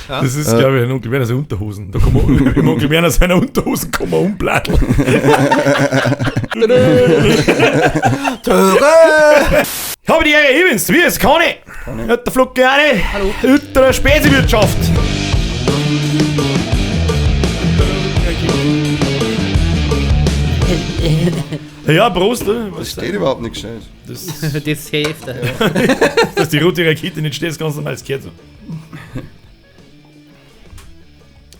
Das ist, glaube ich, ein Onkel Werner seine Unterhosen. Da kann man, im Onkel Werner seiner Unterhosen kann man umblatteln. Ich habe die Ehre, ich bin's, wie es kann ich. Der Flocke eine. Hallo. Der Spesewirtschaft. Ja, Prost, oder? Was Das steht überhaupt nicht gescheit. Das, Das hilft. dass die rote Rakete nicht steht, ist ganz normal, das gehört so.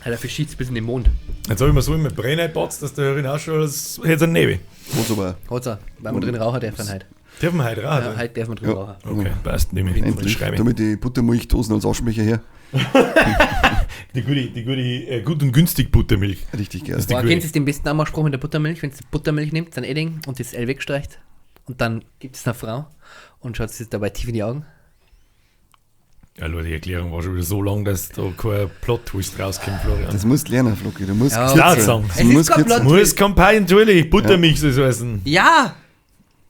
Alter, verschießt bis in den Mond. Jetzt habe ich mir so immer Brenner gepatzt, dass der Hörin auch schon als hätte einen Nebel. Wozu aber? Hat's auch. Weil man drin rauchen darf heute. Dürfen wir heute rauchen? Ja, heute darf man drin Ja. rauchen. Okay, passt, nehme ich. Endlich. Schreibe ich. Damit die Buttermilchdosen als Aschenbecher her. Die gute, gut und günstig Buttermilch. Richtig geil. Das ist die Boah, gute. kennst du den besten Anmachspruch mit der Buttermilch? Wenn du Buttermilch nimmt, dann Edding und das L wegstreicht und dann gibt es einer Frau und schaut sie dabei tief in die Augen. Ja, Leute, die Erklärung war schon wieder so lang, dass da kein Plot-Twist rauskommt, Florian. Das musst du lernen, Flocki. Du musst Ja. kürzer. Laut sagen. Du Es ist musst kein kürzer. Plot. Muss Kampagne, natürlich, Buttermilch soll es heißen. Ja!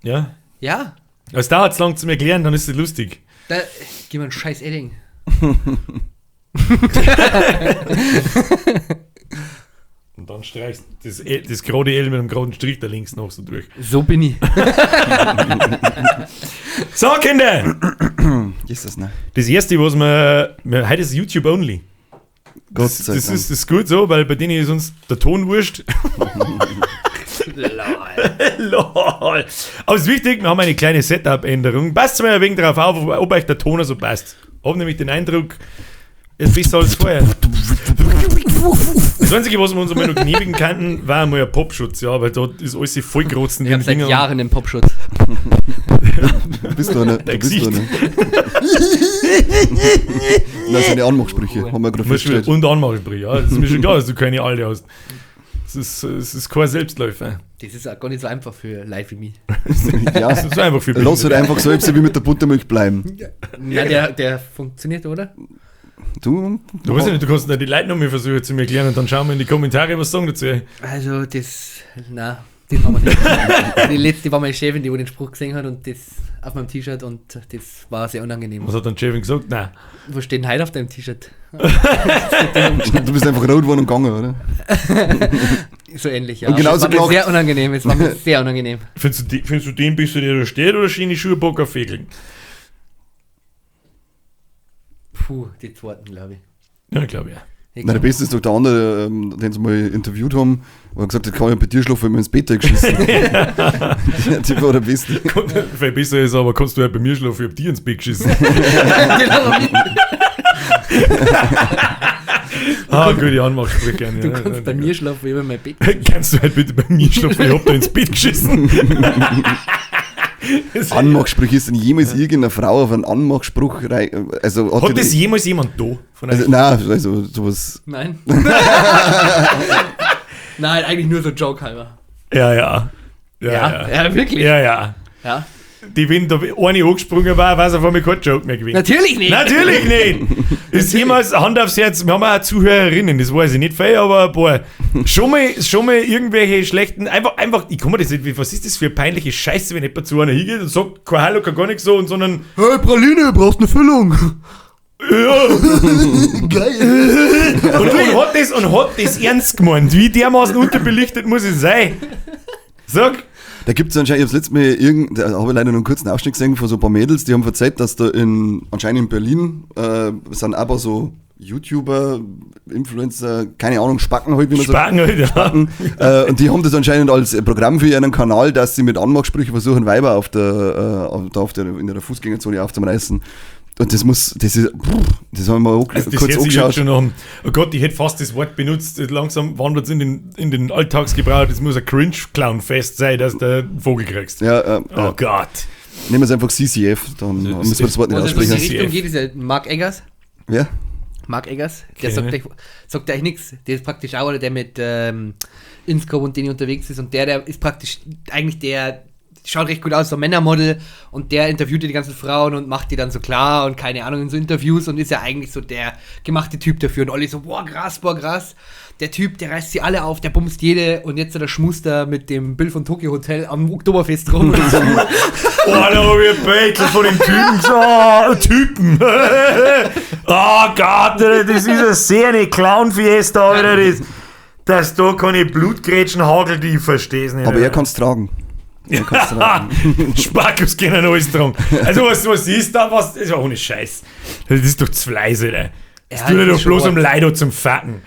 Ja. Ja! Es dauert lang zum Erklären, dann ist es lustig. Da, gib mir einen scheiß Edding. Und dann streichst du das, L, das gerade L mit einem geraden Strich da links noch so durch. So bin ich. So, Kinder! Ist das ne? Das erste, was wir heute ist YouTube only. Gott Das, sei das, Dank. ist, das ist gut so, weil bei denen ist uns der Ton wurscht. Lol. Lol. Aber es ist wichtig, wir haben eine kleine Setup-Änderung. Passt mal ein wenig darauf auf, ob euch der Ton so passt. Hab nämlich den Eindruck, es ist besser als vorher. Das Einzige, was wir uns einmal noch genehmigen könnten, war einmal ein Popschutz, ja, weil da ist alles vollgerotzen. Ich hab seit Jahren einen Popschutz. Du bist doch eine. Du Dein bist Gesicht. doch eine. Nein, seine Anmachsprüche haben wir gerade festgestellt. Und Anmachsprüche, ja. Das ist mir schon klar, dass du keine alte hast. Es ist kein Selbstläufer. Das ist auch gar nicht so einfach für Leute wie mich. Ja, Das ist so einfach für lass halt Blinde. einfach so wie mit der Buttermilch bleiben. Nein, der funktioniert, oder? Du, Du weißt ja nicht, du kannst die Leute noch mal versuchen zu mir erklären und dann schauen wir in die Kommentare, was sagen dazu. Also, das. Na, das machen wir nicht. Die letzte war meine Chefin, die wo den Spruch gesehen hat und das auf meinem T-Shirt und das war sehr unangenehm. Was hat dann Chefin gesagt? Nein. Wo steht denn heute auf deinem T-Shirt? du bist einfach rot geworden und gegangen, oder? So ähnlich, ja. Und genauso Es war mir gelacht. sehr unangenehm, es war mir sehr unangenehm. Findest du den besser, der da steht, oder schöne Schuhe Bock auf Fegeln? Puh, die zweiten, glaube ich. Ja, glaube ich. Ja. Ich Nein, der glaub- Beste ist doch der andere, den sie mal interviewt haben, wo er gesagt hat, kann ich bei dir schlafen, wenn wir ins Bett geschissen. Der Typ war der Beste. Viel besser ist aber, kannst du halt bei mir schlafen, ich hab dir ins Bett geschissen. Den haben wir mit. Ah, gute Anmachsprüche. Du kannst bei mir schlafen, ich hab mein Bett. Kannst du halt bitte bei mir schlafen, ich hab da ins Bett geschissen. Anmachsprüche, ist denn jemals irgendeine Frau auf einen Anmachspruch rein? Also, Hat die- das jemals jemand da? Von also, euch? nein, also sowas. Nein. Nein, eigentlich nur so Joke halber. Ja, ja. Ja, ja. ja, wirklich. Ja, ja. Ja. Die, wenn da eine angesprungen war, war es auf einmal kein Joke mehr gewesen. Natürlich nicht. Natürlich nicht! Ist jemals Hand aufs Herz, wir haben auch Zuhörerinnen, das weiß ich nicht viel, aber ein paar. Schon mal irgendwelche schlechten, einfach, ich kann mir das nicht, was ist das für eine peinliche Scheiße, wenn jemand zu einer hingeht und sagt, kein Hallo, kein gar nichts so, und sondern, Hey Praline, brauchst eine Füllung? ja, Geil! und hat das ernst gemeint. Wie dermaßen unterbelichtet muss es sein? Sag, Da gibt es anscheinend, ich hab's letztes Mal irgend, da habe ich leider nur einen kurzen Ausschnitt gesehen von so ein paar Mädels, die haben verzeiht, dass da anscheinend in Berlin sind aber so YouTuber, Influencer, keine Ahnung, Spacken halt, wie man sagt. Spacken halt, ja. Spacken. Und die haben das anscheinend als Programm für ihren Kanal, dass sie mit Anmachsprüchen versuchen, Weiber auf der, auf, da auf der, in der Fußgängerzone aufzureißen. Und das muss, das ist, pff, das haben wir auch Also das kurz hört sich jetzt angeschaut. schon an. Oh Gott, ich hätte fast das Wort benutzt. Langsam wandert es in den Alltagsgebrauch. Das muss ein Cringe-Clown-Fest sein, dass du einen Vogel kriegst. Ja, Oh ja. Gott. Nehmen wir es einfach CCF, dann Das müssen wir das Wort nicht Was in die aussprechen. CCF. Richtung geht, ist ja Mark Eggers. Ja? Mark Eggers, der Okay. sagt euch nichts. Der ist praktisch auch einer, der mit Inscope und denen unterwegs ist und der ist praktisch eigentlich der Die schaut recht gut aus, so ein Männermodel. Und der interviewt die ganzen Frauen und macht die dann so klar und keine Ahnung in so Interviews und ist ja eigentlich so der gemachte Typ dafür. Und alle so, boah, krass, boah, krass. Der Typ, der reißt sie alle auf, der bumst jede. Und jetzt der schmust da mit dem Bill von Tokio Hotel am Oktoberfest rum. Und so. Oh, da hab ich ein Bild von dem Typen gesehen. Typen. Oh Gott, das ist eine sehr eine Clown-Fiesta, Alter. Das, dass da keine Blutgrätschen hagelt, ich versteh's nicht. Aber er kann's tragen. Er kann's tragen. Spackos können alles tragen. Also, was ist da? Was, das ist auch ohne Scheiß. Das ist doch zu leise, Alter. Das Ja, tut er das doch ist schon bloß um arg. Leute zum Facken.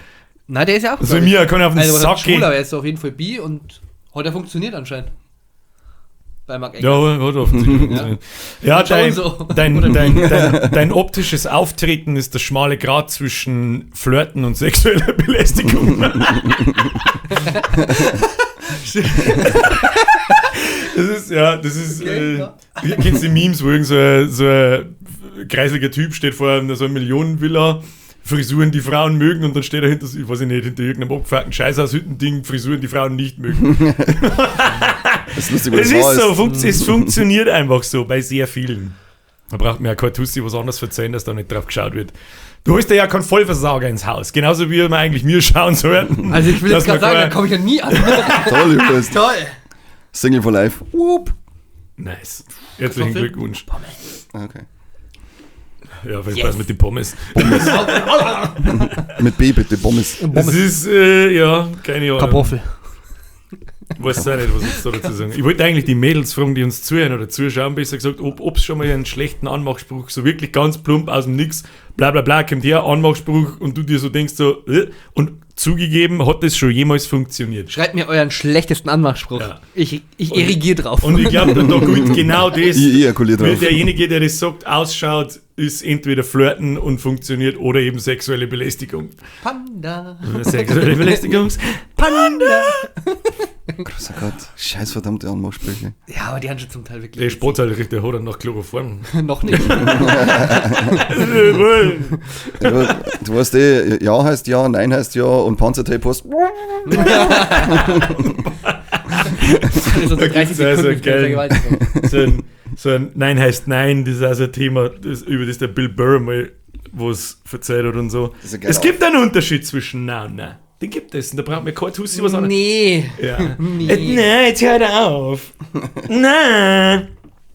Nein, der ist ja auch. Also glaub ich. mir kann auf den Also, was Sack heißt schwul, gehen. aber er ist auf jeden Fall bi und hat er funktioniert anscheinend. Bei Mark Eggers. Ja, hat offensichtlich funktioniert. Ja, Schon so. dein optisches Auftreten ist der schmale Grat zwischen Flirten und sexueller Belästigung. Das ist, ja, das ist. Okay, ja. Kennst du die Memes, wo irgend so ein kreisliger Typ steht vor einer so einer Millionenvilla, Frisuren, die Frauen mögen, und dann steht er hinter, ich weiß nicht, hinter irgendeinem abgefuckten Scheißhaus-Hütten-Ding, Frisuren, die Frauen nicht mögen. Das ist lustig, weil Es das wahr ist so, es funktioniert einfach so bei sehr vielen. Da braucht mir ja kein Tussi was anderes verzeihen, dass da nicht drauf geschaut wird. Du holst dir ja keinen Vollversager ins Haus, genauso wie wir eigentlich mir schauen sollten. Also ich will dass jetzt gerade man sagen, da kein- komme ich ja nie an. Toll, du bist. Toll. Single for life. Whoop. Nice. Herzlichen Kartoffeln? Glückwunsch. Ah, okay. Ja, viel Yes. Spaß mit den Pommes. Mit B bitte, Pommes. Das ist, ja, keine Ahnung. Kartoffel. Weiß auch nicht, was ich jetzt da dazu sagen. Ich wollte eigentlich die Mädels fragen, die uns zuhören oder zuschauen, besser gesagt, ob es schon mal einen schlechten Anmachspruch, so wirklich ganz plump aus dem Nix, bla bla bla, kommt her, Anmachspruch und du dir so denkst so, und zugegeben, hat das schon jemals funktioniert. Schreibt mir euren schlechtesten Anmachspruch. Ja. Ich erigiere drauf. Und ich glaube, da gilt genau das. Ich ejakuliere Wie drauf. derjenige, der das sagt, ausschaut, ist entweder Flirten und funktioniert oder eben sexuelle Belästigung. Panda. Sexuelle Belästigung. Panda. Großer Gott. Scheiß verdammte Anmachsprüche. Ja, aber die haben schon zum Teil Der wirklich. Sportteil der hat er nach Chloroform. Noch nicht. Ja, du weißt eh, Ja heißt Ja, Nein heißt Ja und Panzertape heißt. Das ist so Da 30 gibt's also Sekunden geil. Vergewaltigung. So ein Nein heißt Nein, das ist also ein Thema, das, über das der Bill Burr mal was verzeiht hat und so. Das ist ja geil Es gibt einen Unterschied zwischen Na und Na. Den gibt es und da braucht man kein Tussi was anderes. Nee. Ja. Nee. Nein, jetzt hört auf. Nein.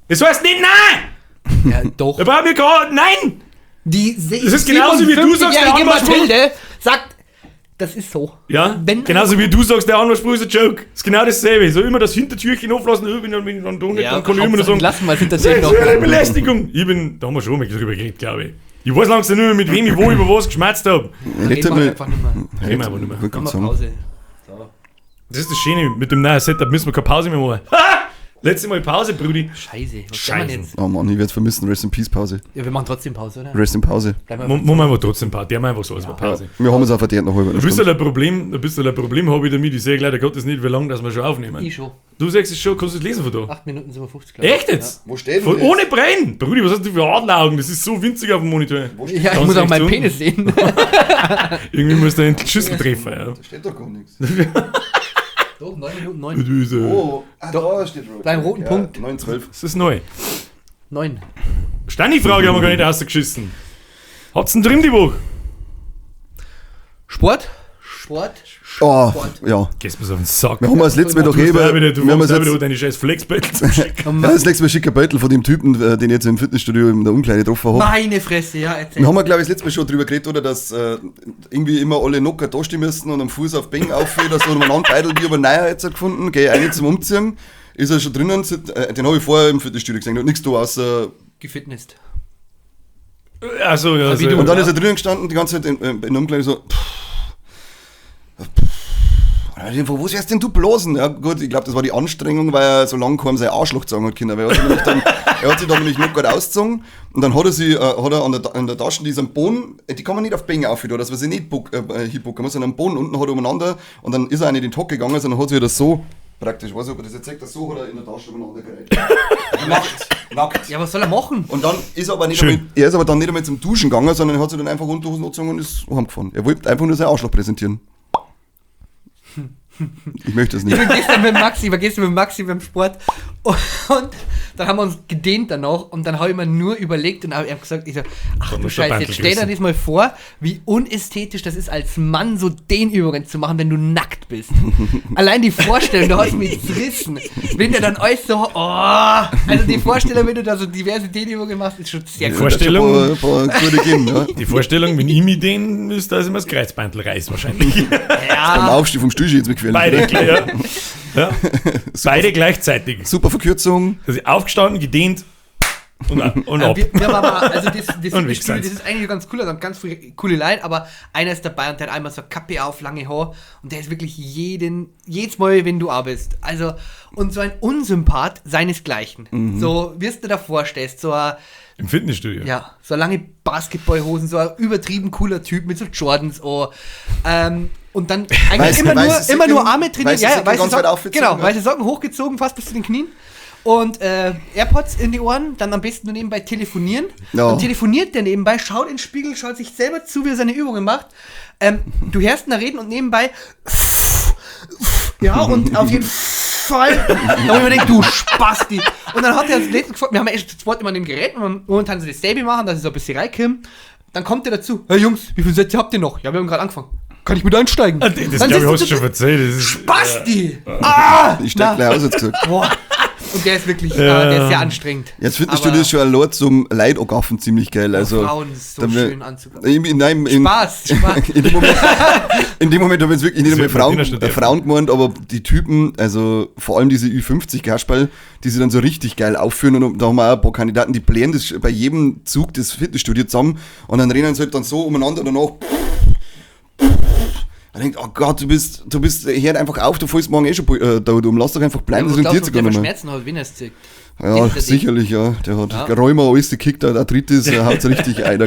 Das heißt nicht Nein! Ja, doch. Da brauchen wir gar Nein! Die Das ist genauso wie du sagst, der 57-jährige Anmachspruch. Mathilde sagt, das ist so. Ja, Wenn- genauso wie du sagst, der Anmachspruch ist ein Joke. Ist genau dasselbe. So immer das Hintertürchen auflassen, wenn ich dann doch nicht, dann kann ich immer nur sagen, lassen wir es Hintertürchen noch. Sexuelle Belästigung. Ich bin, da haben wir schon mal drüber geredet, glaube ich. Ich weiß langsam nicht mehr, mit wem ich wo über was geschmerzt habe. Redet Reden wir mal. einfach nicht mehr. Reden wir aber nicht mehr. Wollte Machen gerade wir sagen. Pause. So. Das ist das Schöne, mit dem neuen Setup müssen wir keine Pause mehr machen. Ha! Letzte Mal Pause, Brudi. Scheiße, was Scheiße. kann man jetzt? Oh Mann, ich werde vermissen. Rest in Peace Pause. Ja, wir machen trotzdem Pause, oder? Rest in Pause. Bleiben wir Machen wir einfach trotzdem Pause. Der haben einfach so als Pause. Wir haben es auch verdient nach halber Ein bisschen Stunde. ein Problem habe ich damit. Ich sehe leider Gottes nicht, wie lange das wir schon aufnehmen. Ich schon. Du sagst es schon, kannst du es lesen von da? 8 Minuten 57, glaube ich. Echt jetzt? Wo steht Von, ohne Brenn! Brudi, was hast du für Adleraugen? Das ist so winzig auf dem Monitor. Ja, ja, ich Ganz muss auch rechts meinen unten. Penis sehen. Irgendwie musst du den Schüssel treffen. Ja. Da steht doch gar nichts. Doch, 9 Minuten 9. Das ist, Oh, ah, da steht rot. Beim roten Punkt. 9, 12. das ist neu. 9. Stani-Frage haben wir gar nicht rausgeschissen. Habt's denn drin die Woche? Sport? Sport? Oh, ja. Gehst mir so auf den Sack. Wir haben das letzte Mal doch Du eh hast auch wieder, du wir haben machst das auch wieder letzte, deine scheiß Flexbettel zum Schicken. ja, das letzte Mal schicker Beutel von dem Typen, den ich jetzt im Fitnessstudio in der Umkleide getroffen habe. Meine Fresse, ja, erzähl. Wir haben ja, glaube ich, das letzte Mal schon drüber geredet, oder, dass irgendwie immer alle locker da stehen müssen und am Fuß auf Bing auf oder so. Und einen Beutel, die aber neuer jetzt gefunden, geh eine zum Umziehen, ist er schon drinnen, den habe ich vorher im Fitnessstudio gesehen, hat nichts da außer. Gefitnessed. Also, ja, Wie also, du. Und dann ist er drinnen gestanden, die ganze Zeit in der Umkleide so. Pff, pff. Und dann hab ich gedacht, Wo wärst denn du bloßen? Ja gut, ich glaube, das war die Anstrengung, weil er so lange kaum sein Arschloch gezogen hat können. Weil er hat sich nämlich dann, er hat sich dann nämlich noch gut ausgezogen und dann hat er sich, hat er an der Tasche diesen Boden, die kann man nicht auf Bänge aufhören, dass man sie nicht hinbucken muss, sondern am Boden unten hat er umeinander und dann ist er auch nicht in den Tag gegangen, sondern hat sich das so praktisch, weiß ich, ob er das jetzt zeigt, das so hat er in der Tasche umeinander gereiht. Nackt, nackt. Ja, was soll er machen? Und dann ist er aber nicht Schön. einmal, er ist aber dann nicht einmal zum Duschen gegangen, sondern er hat sich dann einfach Unterhosen angezogen und ist heimgefahren. Er wollte einfach nur sein Arschloch präsentieren. Ich möchte das nicht. Ich war gestern mit Maxi beim Sport und dann haben wir uns gedehnt danach und dann habe ich mir nur überlegt und habe gesagt, ich so, ach du Scheiße, jetzt stell dir das mal vor, wie unästhetisch das ist, als Mann so Dehnübungen zu machen, wenn du nackt bist. Allein die Vorstellung, da hast du mich zerrissen. Wenn der dann alles so, oh, also die Vorstellung, wenn du da so diverse Dehnübungen machst, ist schon sehr cool. Vorstellung, die Vorstellung, wenn ich mich dehnen müsste, dass ich mir das Kreuzbandel reiß wahrscheinlich. Ja. Beim Aufstehen vom Stuhl jetzt mit beide, ja. Ja. Beide gleichzeitig. Super Verkürzung. Also aufgestanden, gedehnt und ab. Wir aber, also das ist eigentlich ganz cool, also ganz viele coole Line, aber einer ist dabei und der hat einmal so Kappe auf, lange Haar und der ist wirklich jedes Mal, wenn du arbeitest. Also, und so ein Unsympath seinesgleichen. Mhm. So, wirst du davor stehst, so ein im Fitnessstudio. Ja, so lange Basketballhosen, so ein übertrieben cooler Typ mit so Jordans, oh. Und dann eigentlich immer nur Arme trainieren. Ja, weiße Socken, genau, weiße Socken hochgezogen, fast bis zu den Knien. Und AirPods in die Ohren, dann am besten nur nebenbei telefonieren. Ja. Und telefoniert der nebenbei, schaut in den Spiegel, schaut sich selber zu, wie er seine Übungen macht. Du hörst ihn da reden und nebenbei ja, und auf jeden Fall. Da habe ich mir gedacht, du Spasti. Und dann hat er das letzte gefragt, wir haben ja echt das Wort immer an dem Gerät, und momentan so das Selbe machen, dass ich so ein bisschen reinkomme. Dann kommt er dazu, hey Jungs, wie viele Sätze habt ihr noch? Ja, wir haben gerade angefangen. Kann ich mit einsteigen? Das glaube ich, hast du schon erzählt. Das ist, Spasti! Ja. Ah! Ich steig gleich aus, jetzt gesagt. Boah. Und der ist wirklich, der ist sehr anstrengend. Jetzt Fitnessstudio ist schon ein Lord zum Leid-Ogaffen ziemlich geil. Also, Frauen so schön anzugaffen. Nein, Spaß, Spaß. In dem Moment habe ich jetzt wirklich nicht einmal Frauen gemeint, aber die Typen, also vor allem diese Ü50 Kasperl, die sie dann so richtig geil aufführen und da haben wir auch ein paar Kandidaten, die blähen das bei jedem Zug das Fitnessstudio zusammen und dann rennen sie halt dann so umeinander danach. Ich denke, oh Gott, du bist, hör einfach auf, du fällst morgen eh schon da um, lass doch einfach bleiben, ja, das rentiert sich gar nicht mehr. Schmerzen hat, wenn er es zieht. Ja, sicherlich, ja. Der hat Rheuma, alles gekickt, Arthritis, er haut richtig ein.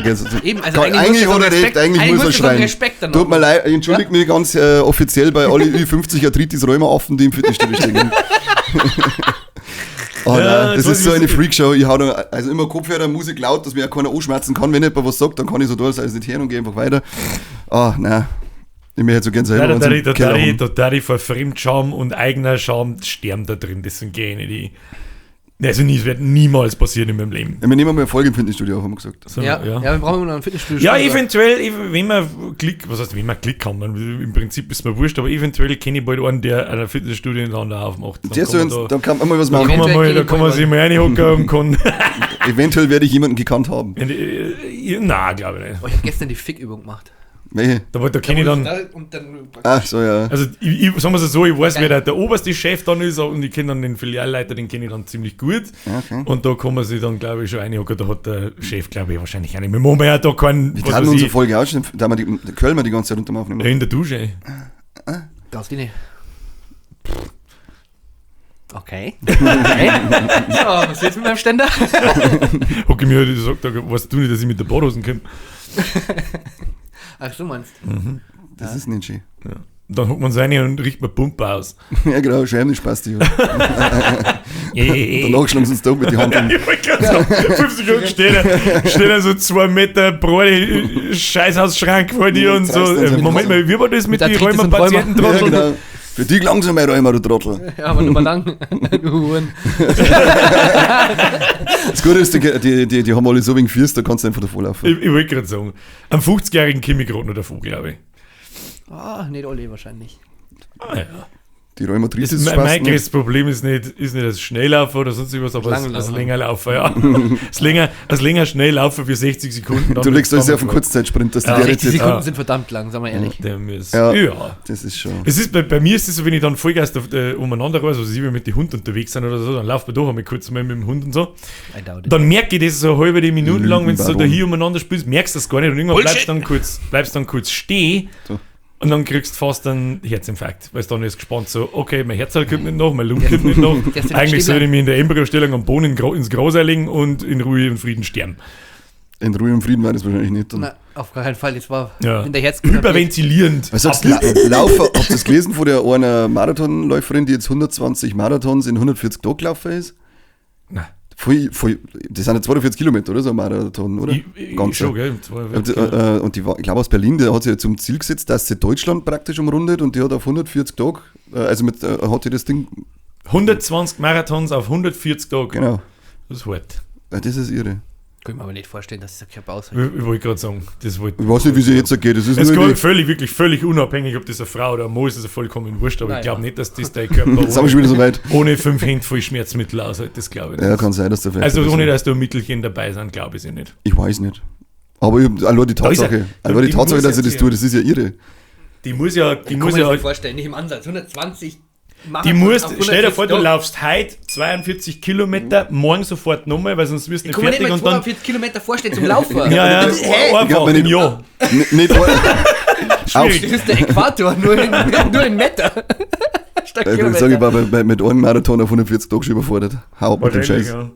Eben, also eigentlich hat er recht, eigentlich muss er schreien. Tut mir leid, entschuldigt mich ganz offiziell bei alle Ü50 Arthritis Rheuma-Affen, die im Fitnessstudio stehen. Oh ja, nein, das ist so eine Freakshow. Ich hau da also immer Kopfhörer, Musik laut, dass mir auch keiner anschmerzen kann. Wenn jemand was sagt, dann kann ich so tun, als nicht hören und gehe einfach weiter. Ah, nein. Ich möchte so gerne selber. Da ich vor Fremdscham und eigener Scham sterben da drin. Deswegen gehe ich nicht. Also, das wird niemals passieren in meinem Leben. Ja, wir nehmen mal eine Folge im Fitnessstudio auf, haben wir gesagt. So, ja, ja, wir brauchen immer noch ein Fitnessstudio. Ja, eventuell, wenn wir Klick, was heißt, wenn wir Klick haben, im Prinzip ist mir wurscht, aber eventuell kenne ich bald einen, der ein Fitnessstudio in Landau aufmacht. Dann kann man mal was machen. Da kann man sich mal reinhocken und kann. Eventuell werde ich jemanden gekannt haben. Nein, glaube ich nicht. Oh, ich habe gestern die Fickübung gemacht. Welche? Da kenne ich dann. Ach so, ja. Also, ich sagen wir es so, ich weiß, wer der oberste Chef dann ist und ich kenne dann den Filialleiter, den kenne ich dann ziemlich gut. Okay. Und da kann man sich dann, glaube ich, schon reinhocken. Da hat der Chef, glaube ich, wahrscheinlich auch nicht mehr. Wir ja da keinen. Wir haben unsere Folge auch schon, da haben wir die Kölner die ganze Zeit runter aufnehmen. Ja, in der Dusche. Das geht nicht. Okay. Okay. So, was ist jetzt mit meinem Ständer? Okay, mir hat gesagt, weißt du nicht, dass ich mit der Badhosen komme. Ach so meinst du? Mhm. Das ist nicht schön. Ja. Dann holt man seine und riecht man Pumpe aus. Ja, genau, schäm dich, Spasti. Danach schlagen sie uns da mit die Hand. Ja, ich wollte gerade sagen, 5 Sekunden steht er so 2 Meter breite Scheißhausschrank vor dir und so. Moment mal, wie war das mit den Rheuma-Patienten, Trottel? Ja, genau. Für dich langsam, mein Rheuma, du Trottel. Ja, aber nur mal lang. Du Huren. Das Gute ist, die haben alle so wegen Füße, da kannst du einfach davor laufen. Ich wollte gerade sagen, am 50-jährigen komme ich gerade noch davor, glaube ich. Ah, nicht alle wahrscheinlich. Ah, ja. Die Rheumatritis ist mein größtes Problem ist nicht das Schnelllaufen oder sonst irgendwas, aber das Längerlaufen, ja. Das länger Schnelllaufen für 60 Sekunden. Du legst alles auf einen Kurzzeitsprint, dass ja. Die 60 Sekunden sind verdammt lang, sagen wir ehrlich. Ja, ja, das ist schon. Es ist, bei mir ist es so, wenn ich dann Vollgas umeinander reise, also ich will mit dem Hund unterwegs sein oder so, dann laufe ich doch einmal kurz mal mit dem Hund und so. Dann merke ich das so eine halbe Minute lang, wenn du so da hier umeinander spielst, merkst du das gar nicht und irgendwann bleibst dann kurz stehen. So. Und dann kriegst du fast einen Herzinfarkt, weil es dann ist gespannt so, okay, mein Herz kommt nicht nach, mein Lunge kommt nicht nach. Eigentlich sollte ich mich in der Embryostellung am Boden ins Gras erlegen und in Ruhe und Frieden sterben. In Ruhe und Frieden war das wahrscheinlich nicht. Nein, auf gar keinen Fall, das war ja. in der Herz. Hyperventilierend. Was sagst du, Laufer, habt ihr das gelesen von der einer Marathonläuferin, die jetzt 120 Marathons in 140 Tagen gelaufen ist? Nein. Voll, voll, das sind ja 42 Kilometer, oder? So ein Marathon, oder? Ich schon, gell? Und die war, ich glaube aus Berlin, der hat sich ja zum Ziel gesetzt, dass sie Deutschland praktisch umrundet und die hat auf 140 Tage, also mit, hat sie das Ding. 120 Marathons auf 140 Tage. Genau. Das ist hart. Ja, das ist irre. Kann ich mir aber nicht vorstellen, dass es der Körper aushält. Ich wollte gerade sagen, das wollte ich weiß nicht, wie sie jetzt geht. Das ist es geht völlig, wirklich völlig unabhängig, ob das eine Frau oder ein Mann ist, ist ja vollkommen wurscht, aber ich glaube nicht, dass das dein Körper ohne, so weit. Ohne 5 Hände voll Schmerzmittel aushält, das glaube ich nicht. Ja, kann sein, dass da vielleicht. Also ohne, dass da Mittelchen dabei sind, glaube ich nicht. Ich weiß nicht. Aber ich, allein die Tatsache, dass sie das tut, das ist ja irre. Die muss ja... Die kann muss mir ja nicht vorstellen, nicht im Ansatz. 120... Die musst, stell dir vor, du laufst heute 42 Kilometer, morgen sofort nochmal, weil sonst wirst du nicht fertig. Ich kann mir und dann 42 Kilometer vorstellen zum Laufen. Ja, einfach im Jahr. Nicht das ist der Äquator, nur in Meter. Ich sage, ich war mit einem Marathon auf 140 Tagen schon überfordert. Hau ab mit dem Scheiß. Ja.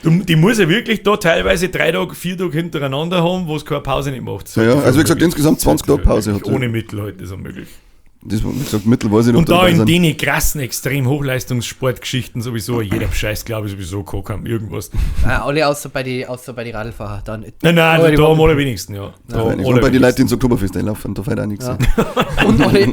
Die muss ja wirklich da teilweise 3 Tage, 4 Tage hintereinander haben, wo es keine Pause nicht macht. Ja, also wie gesagt, insgesamt 20 Tage Pause hat. Ohne Mittel heute ist unmöglich. Das, wie gesagt, Mittel weiß ich noch. Und da in denen krassen, extrem Hochleistungssportgeschichten sowieso, jeder Scheiß, glaube ich, sowieso Coke irgendwas. Ah, alle außer bei die Radlfahrer. Dann, nein, nein, da haben alle wenigsten, ja. Da alle und bei den Leuten, die ins Oktoberfest einlaufen, da fällt auch nichts. Ja. Und alle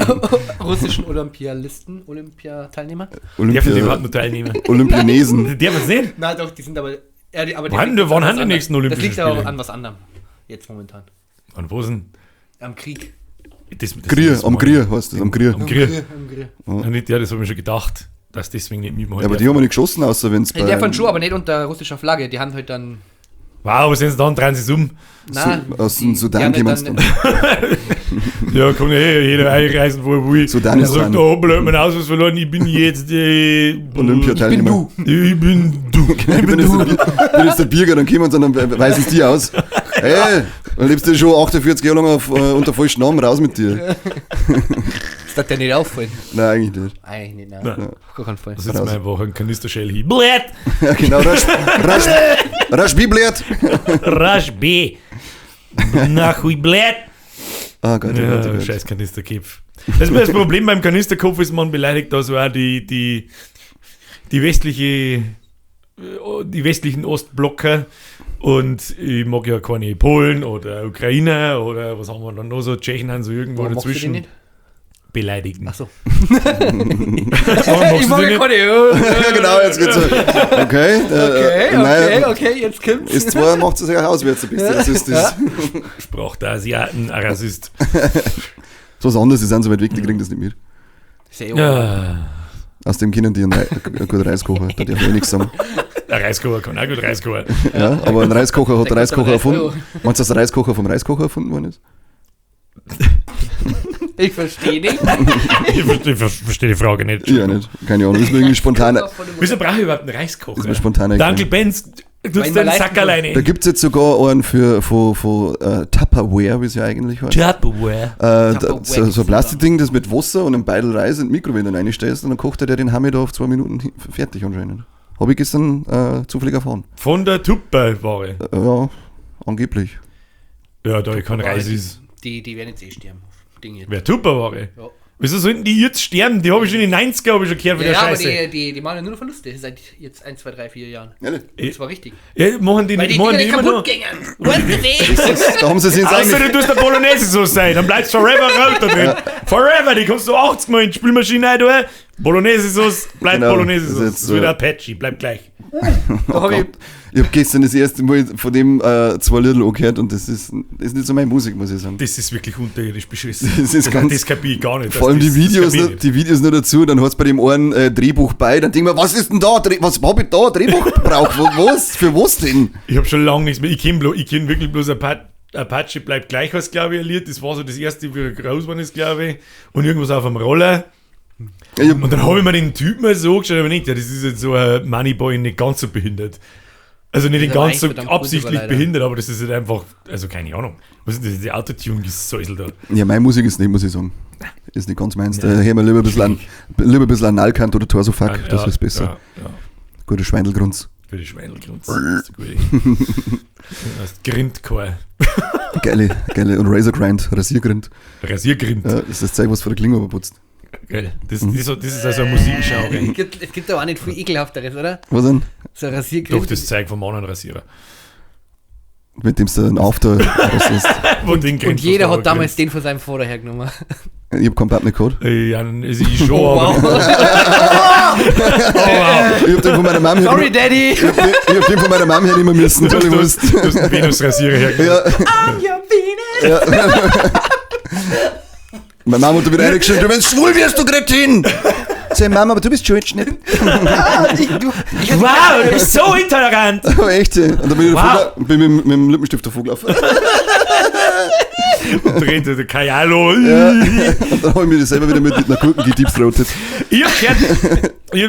russischen Olympialisten, Olympiateilnehmer. Dürfen die überhaupt nur teilnehmen? Olympianesen. Dürfen sie nicht? Nein, doch, die sind aber... Ja, die, aber die wann haben die nächsten Olympischen Spiele? Das liegt aber an was anderem, jetzt momentan. An was denn? Am Krieg. Grier, am Grier heißt das, am Grier. Am Grier. Ja, das habe ich mir schon gedacht, dass deswegen nicht mitmachen. Ja, aber die haben wir nicht geschossen, außer wenn es bei. Der von schon, aber nicht unter russischer Flagge, die haben halt dann. Wow, was sind sie dann? Drehen sie um. Nein, aus dem Sudan kommen sie dann. Ja, komm her, jeder einreisen, wo er will. Sudan ist sagt, oh, blöd, mein Ausweis verloren, ich bin jetzt Olympiateilnehmer. Ich bin du. Ich bin jetzt der Birger, dann kommen sie und dann weisen sie die aus. Hey, dann lebst du schon 48 Jahre lang auf, unter falschen Namen, raus mit dir. Das darf dir nicht auffallen. Nein, eigentlich nicht. Eigentlich nicht, nein. nein. Auf gar keinen Fall. Das ist mir einfach ein Kanisterschell hin. Blöd! Ja, genau, Rasch B, blöd! Rasch B! Nachhui, blöd! Ah Gott, ja, oh Gott, oh Gott. Scheiß Kanisterkopf. Das, das Problem beim Kanisterkopf ist, man beleidigt da so auch die westliche, die westlichen Ostblocker. Und ich mag ja keine Polen oder Ukrainer oder was haben wir dann noch so, Tschechen haben so irgendwo Warum dazwischen. Magst du die nicht? Beleidigen. Ach so. Warum Ich mag ja keine. Ja, genau, jetzt geht's so. Okay, Okay, okay, jetzt kommt's. Ist zwar, macht es sich auch auswärts ein bisschen rassistisch. Ja. Sprach der Asiaten, ein Rassist. So was anderes, die sind so weit weg, die kriegen das nicht mit. Sehr Ja. Aus dem können die einen gut Reis kochen, da darf ich eh nichts sagen. Der Reiskocher kann auch gut Reis kochen. Ja, aber ein Reiskocher hat der Der Reiskocher kommt am erfunden. Meinst du, dass der Reiskocher vom Reiskocher erfunden worden ist? Ich verstehe nicht. Ich verstehe die Frage nicht. Ja, nicht. Keine Ahnung. Ist mir irgendwie spontan. Wieso brauche ich überhaupt einen Reiskocher? Ist mir spontan Der eingefallen. Uncle Benz, du Weil tust man den leisten Sack kann. alleine. Da gibt es jetzt sogar einen für von Tupperware, wie es ja eigentlich heißt. Tupperware. Tupperware So ein Plastikding, das mit Wasser und einem Beidel Reis in die Mikrowelle reinstellst und dann kocht er den Hammer da auf 2 Minuten fertig anscheinend. Habe ich gestern zufällig erfahren. Von der Tupperware. Ja, angeblich. Ja, da ich kein Reis ist. Die werden jetzt eh sterben. Ding jetzt. Wer Tupperware? Ja. Wieso sollten die jetzt sterben? Die habe ich schon in den 90er hab ich schon gehört von Ja, der ja, aber Scheiße. die machen ja nur noch Verluste seit jetzt 1, 2, 3, 4 Jahren. Ehrlich? Das war richtig. Ja, machen die, Weil die machen Dinger die nicht immer noch. kaputt gingen. Weißt du Da haben sie sich jetzt Außer eigentlich. du tust der Bolognese so sein, dann bleibst du forever rot da drin. Forever, die kommst du 80 Mal in die Spülmaschine rein, du. Bolognese-Sauce, bleibt Genau, Bolognese-Sauce. das ist jetzt Das wird so. Apache, bleibt gleich. Oh Gott. Ich habe gestern das erste Mal von dem 2 Little angehört und das ist nicht so meine Musik, muss ich sagen. Das ist wirklich unterirdisch beschissen. Das ist ganz- Das kapier ich gar nicht. Vor allem das, die Videos, das kapier ich noch, die Videos noch dazu, dann hat's bei dem einen Drehbuch bei, dann denk ich mir, was ist denn da? Was hab ich da? Drehbuch gebraucht? Was? Für was denn? Ich habe schon lange nichts mehr. Ich kenn wirklich bloß Apache bleibt gleich, was glaube ich, ein Lied. Das war so das erste, wie er groß geworden ist, glaube ich. Und irgendwas auf dem Roller. Ich hab, Und dann habe ich mir den Typen mal so angeschaut und mir gedacht, ja, das ist jetzt so ein Moneyboy nicht ganz so behindert. Also nicht Das ist ganz so aber eigentlich verdammt gut absichtlich sogar leider. behindert, aber das ist halt einfach, also keine Ahnung. Was ist denn das Autotune-Gesäusel da? ja, meine Musik ist nicht, muss ich sagen. Ist nicht ganz meins. Da hören wir lieber ein bisschen an Nalkant oder Torso Fuck, das Ja, ist besser. Ja, ja. Gute Schweindelgrunz. Gute Schweindelgrunz. Das ist eine gute. Das ist Grindcore. Geile, geile. Und Razor Grind, Rasiergrind. Rasiergrind. Ja, das ist das Zeug, was vor der Klinge überputzt. Geil. Das ist also ein Musikgenre. Es gibt aber auch nicht viel Ekelhafteres, oder? Was denn? So ein Rasiergrind. Doch, das Zeug vom Anderen Rasierer. Mit dem du einen After rasierst. Und jeder hat damals den von seinem Vater hergenommen. Ich hab keinen Partner gehabt. Ja, also ich schon, aber. Wow. Oh, wow. Ich hab den von meiner Mom Sorry, her. Daddy. Ich hab den von meiner Mom hernehmen müssen. Du Du hast, du hast einen Venus-Rasierer hergenommen. Ja. I'm your Venus. Ja. Meine Mama hat da wieder reingeschrieben, du, wenn du schwul wirst, du Kretin! Sag, Mama, aber du bist schuld, nicht. Wow, du bist so intolerant! Aber echt, ey. Und dann bin ich, Wow. davor, bin mit dem Lippenstift davor gelaufen. Und dreht der Kajalo. Ja. Und dann habe ich mir das selber wieder mit einer Gurken gediebsrotet. Ich hab gehört,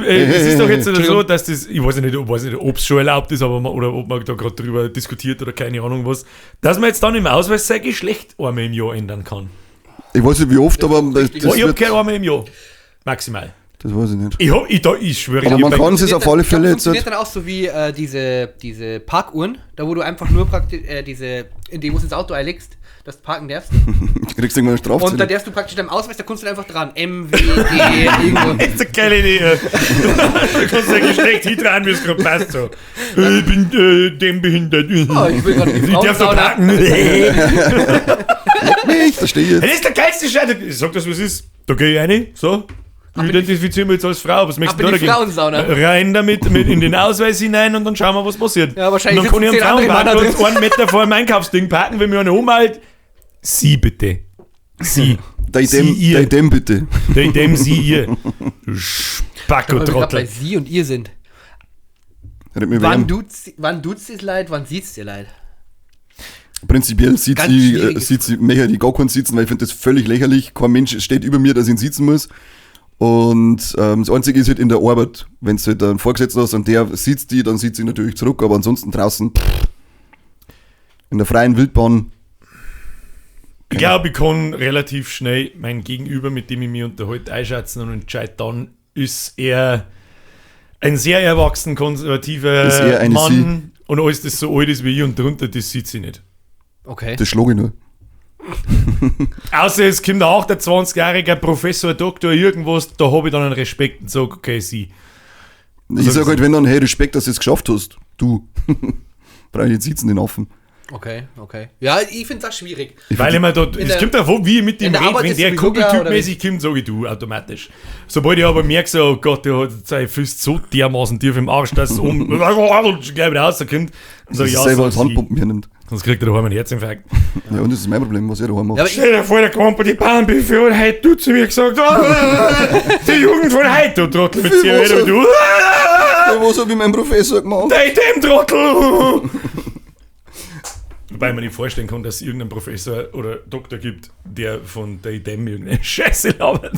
es ist doch jetzt so, dass das, ich weiß nicht, ob es schon erlaubt ist, aber man, oder ob man da gerade drüber diskutiert oder keine Ahnung was, dass man jetzt dann im Ausweis sein Geschlecht einmal im Jahr ändern kann. Ich weiß nicht wie oft, aber das, Oh, ich hab wird, gehört, einmal im Jahr. Maximal. das weiß ich nicht. Ich schwöre, Aber ich man hab- kann es auf alle Fälle jetzt. Funktioniert dann auch so wie diese Parkuhren, da wo du einfach nur praktisch in die wo du ins Auto einlegst, dass du parken darfst. Du kriegst irgendwann eine Und da Strafzettel. darfst du praktisch deinem Ausweis, da kommst du dann einfach dran. M, W, G, irgendwo. Das ist eine geile Idee. Du kannst dein Geschlecht hintragen, wie es gerade passt. So. Ich bin dem behindert. Oh, ich will gerade in die Ich darf da Frauensauna. parken. Mich, da stehe ich jetzt. Das ist der geilste Scheiß. Ich sag das, was ist. Da gehe ich rein, so. Ich identifiziere mich jetzt als Frau. Was möchtest ab du in da die dagegen? Frauensauna. Rein damit, mit in den Ausweis hinein und dann schauen wir, was passiert. Ja, wahrscheinlich Und dann kann ich sitzen am 10 andere Männer Frauenparkplatz einen Meter vor dem Einkaufsding parken, wenn mir einer umhält. Sie bitte. Sie. Der Sie, Idem, ihr. der Idem bitte. Der Idem, sie, ihr. Du Weil wir gerade bei Spacko-Trottel. Sie und ihr sind. Red mir Wann wem. tut's dir leid, wann sieht's dir leid? Prinzipiell sieht Ganz sie, schwierige sieht sie, möchte die gar keinen sitzen, weil ich finde das völlig lächerlich. Kein Mensch steht über mir, dass ich ihn sitzen muss. Und das Einzige ist halt in der Arbeit, wenn du halt einen Vorgesetzten hast und der sieht die, dann sieht sie natürlich zurück, aber ansonsten draußen pff, in der freien Wildbahn. Ich glaube, ich kann relativ schnell mein Gegenüber, mit dem ich mich unterhalte, einschätzen und entscheide dann, ist er ein sehr erwachsen konservativer Ist er eine Mann und alles, das so alt ist wie ich und drunter, das sieht sie nicht. Okay. Das schlage ich nur. Außer es kommt auch der 20-jährige Professor, Doktor, irgendwas, da habe ich dann einen Respekt und sage, okay, sie. Ich sage halt, wenn dann, hey, Respekt, dass du es geschafft hast. Du. Brauche ich nicht sitzen, den Affen. Okay, okay. Ja, ich find's auch schwierig. Weil ich mir da, es der- kommt davon, wie ich mit in dem der rede, Arbeit wenn ist der sowieso klar, oder kugeltypmäßig kommt, sage ich du automatisch. Sobald ich aber merke, so, oh Gott, der hat seine Füße so dermaßen tief im Arsch, dass es um gleich wieder rauskommt, dann sag Dass ich, er ja, selber sag als sie. Handpumpen hernimmt. Sonst kriegt er daheim einen Herzinfarkt. Ja, und das ist mein Problem, was er daheim macht. Ja, aber ich, Stell dir vor, der kommt bei die Bahn-Buffet und heute du zu mir gesagt, ah, die Jugend von heute, du Trottel, mit Wie dir was wieder, du, ah, Ja, was hab ich mein Professor gemacht? der dem Trottel. Wobei man nicht vorstellen kann, dass es irgendeinen Professor oder Doktor gibt, der von der IDEM irgendeine Scheiße labert.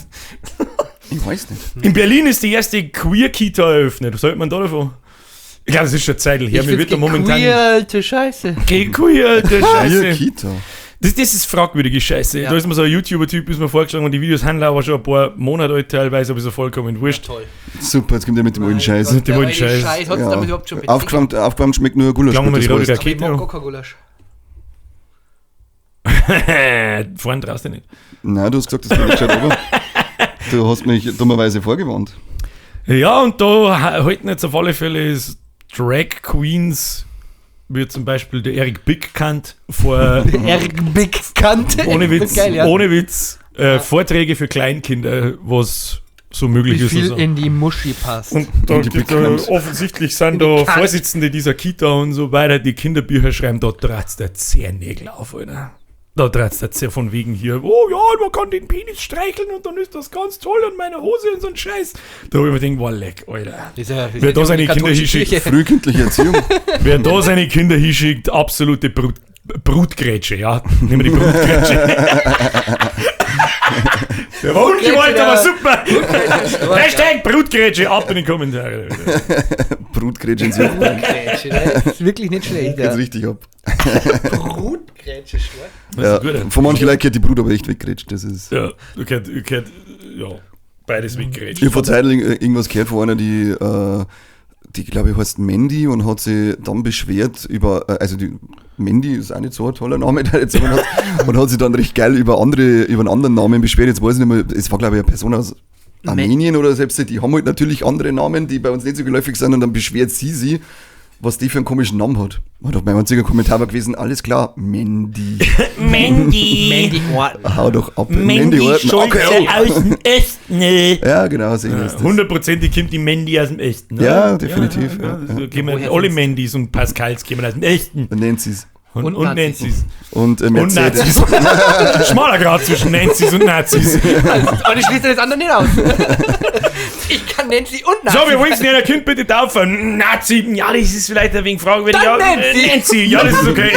Ich weiß nicht. In Berlin ist die erste Queer-Kita eröffnet. Was hält man da davon? Ich glaube, das ist schon Zeit her. ich Mir find's wird da momentan. gequeerte Scheiße. Gequeerte Hier, Scheiße. Kita. Das ist fragwürdige Scheiße. Ja. Da ist mir so ein YouTuber-Typ ist mir vorgeschlagen und die Videos haben aber schon ein paar Monate alt teilweise, aber ist ja vollkommen wurscht. Toll. Super, jetzt kommt der mit dem alten Scheiß. Mit dem Der alten alte Scheiß. Scheiß. Hat's Ja. damit überhaupt schon beziehen? Aufgewärmt schmeckt nur Gulasch. Klang mal die das rote weißt. Aber ich Rakete. mag gar kein Gulasch. Vorhin traust du nicht. Nein, du hast gesagt, das geht nicht gescheit runter. Du hast mich dummerweise vorgewarnt. Ja, und da halten jetzt auf alle Fälle ist Drag Queens, wie zum Beispiel der Eric Big kannt, vor Eric Big Kante. ohne Witz, Geil, ja. ohne Witz, Vorträge für Kleinkinder, was so möglich Wie ist. viel und so. in die Muschi passt. Und da, In die da, Big offensichtlich sind In die da Kant. Vorsitzende dieser Kita und so weiter, die Kinderbücher schreiben, da tratzt der Zehennägel auf, Alter. Da tratzt der Zeh von wegen hier, oh ja, man kann den Penis streicheln und dann ist das ganz toll und meine Hose und so ein Scheiß. Da hab ich mir gedacht, boah, leck, Alter. Das ist ja- das Wer ist da ja seine die Kinder katholische hinschickt, Kirche. Frühkindliche Erziehung. Wer da seine Kinder hinschickt, absolute Brutgrätsche, ja. Nehmen wir die Brutgrätsche. Der war ungewollt, aber super. Hashtag Brutgrätsche, ab in die Kommentare. Brutgrätsche ins Joch. Brutgrätsche, das ist wirklich nicht schlecht. Geht's Ja. richtig ab. Brutgrätsche, stark. Das Ja, ist gut. von manchen Leuten gehört die Brut aber echt weggrätscht. Das ist. Ja, du könnt, ja, beides weggrätscht. Ich habe vor Zeit irgendwas gehört von einer, die die glaube ich heißt Mandy und hat sich dann beschwert über, also die Mandy ist auch nicht so ein toller Name, der jetzt hat, und hat sich dann recht geil über einen anderen Namen beschwert. Jetzt weiß ich nicht mehr, es war glaube ich eine Person aus Armenien oder selbst, die haben halt natürlich andere Namen, die bei uns nicht so geläufig sind und dann beschwert sie sich, was die für einen komischen Namen hat. Und auf mein einziger Kommentar war gewesen, alles klar, Mandy. Mandy. Mandy Orton. Hau doch ab. Mandy Orton. Okay, oh. aus dem Osten. Ja, genau, so ist das. Hundertprozentig kommt die Mandy aus dem Osten. Oder? Ja, definitiv. Ja, Ja, ja. Alle Mandys und Pascals kommen aus dem Osten. Und Nancy's. Und Nancy's. Und Und Mercedes. Nazis. Schmaler Grad zwischen Nancy's und Nazis. Und ich schließe das andere nicht aus. Ich kann Nancy und Nazi. So, wir wollen es nicht, ein Kind bitte taufen. Nazi, ja, das ist vielleicht ein wenig fragwürdig. Dann Ja, Nancy. Nancy, ja, das ist okay.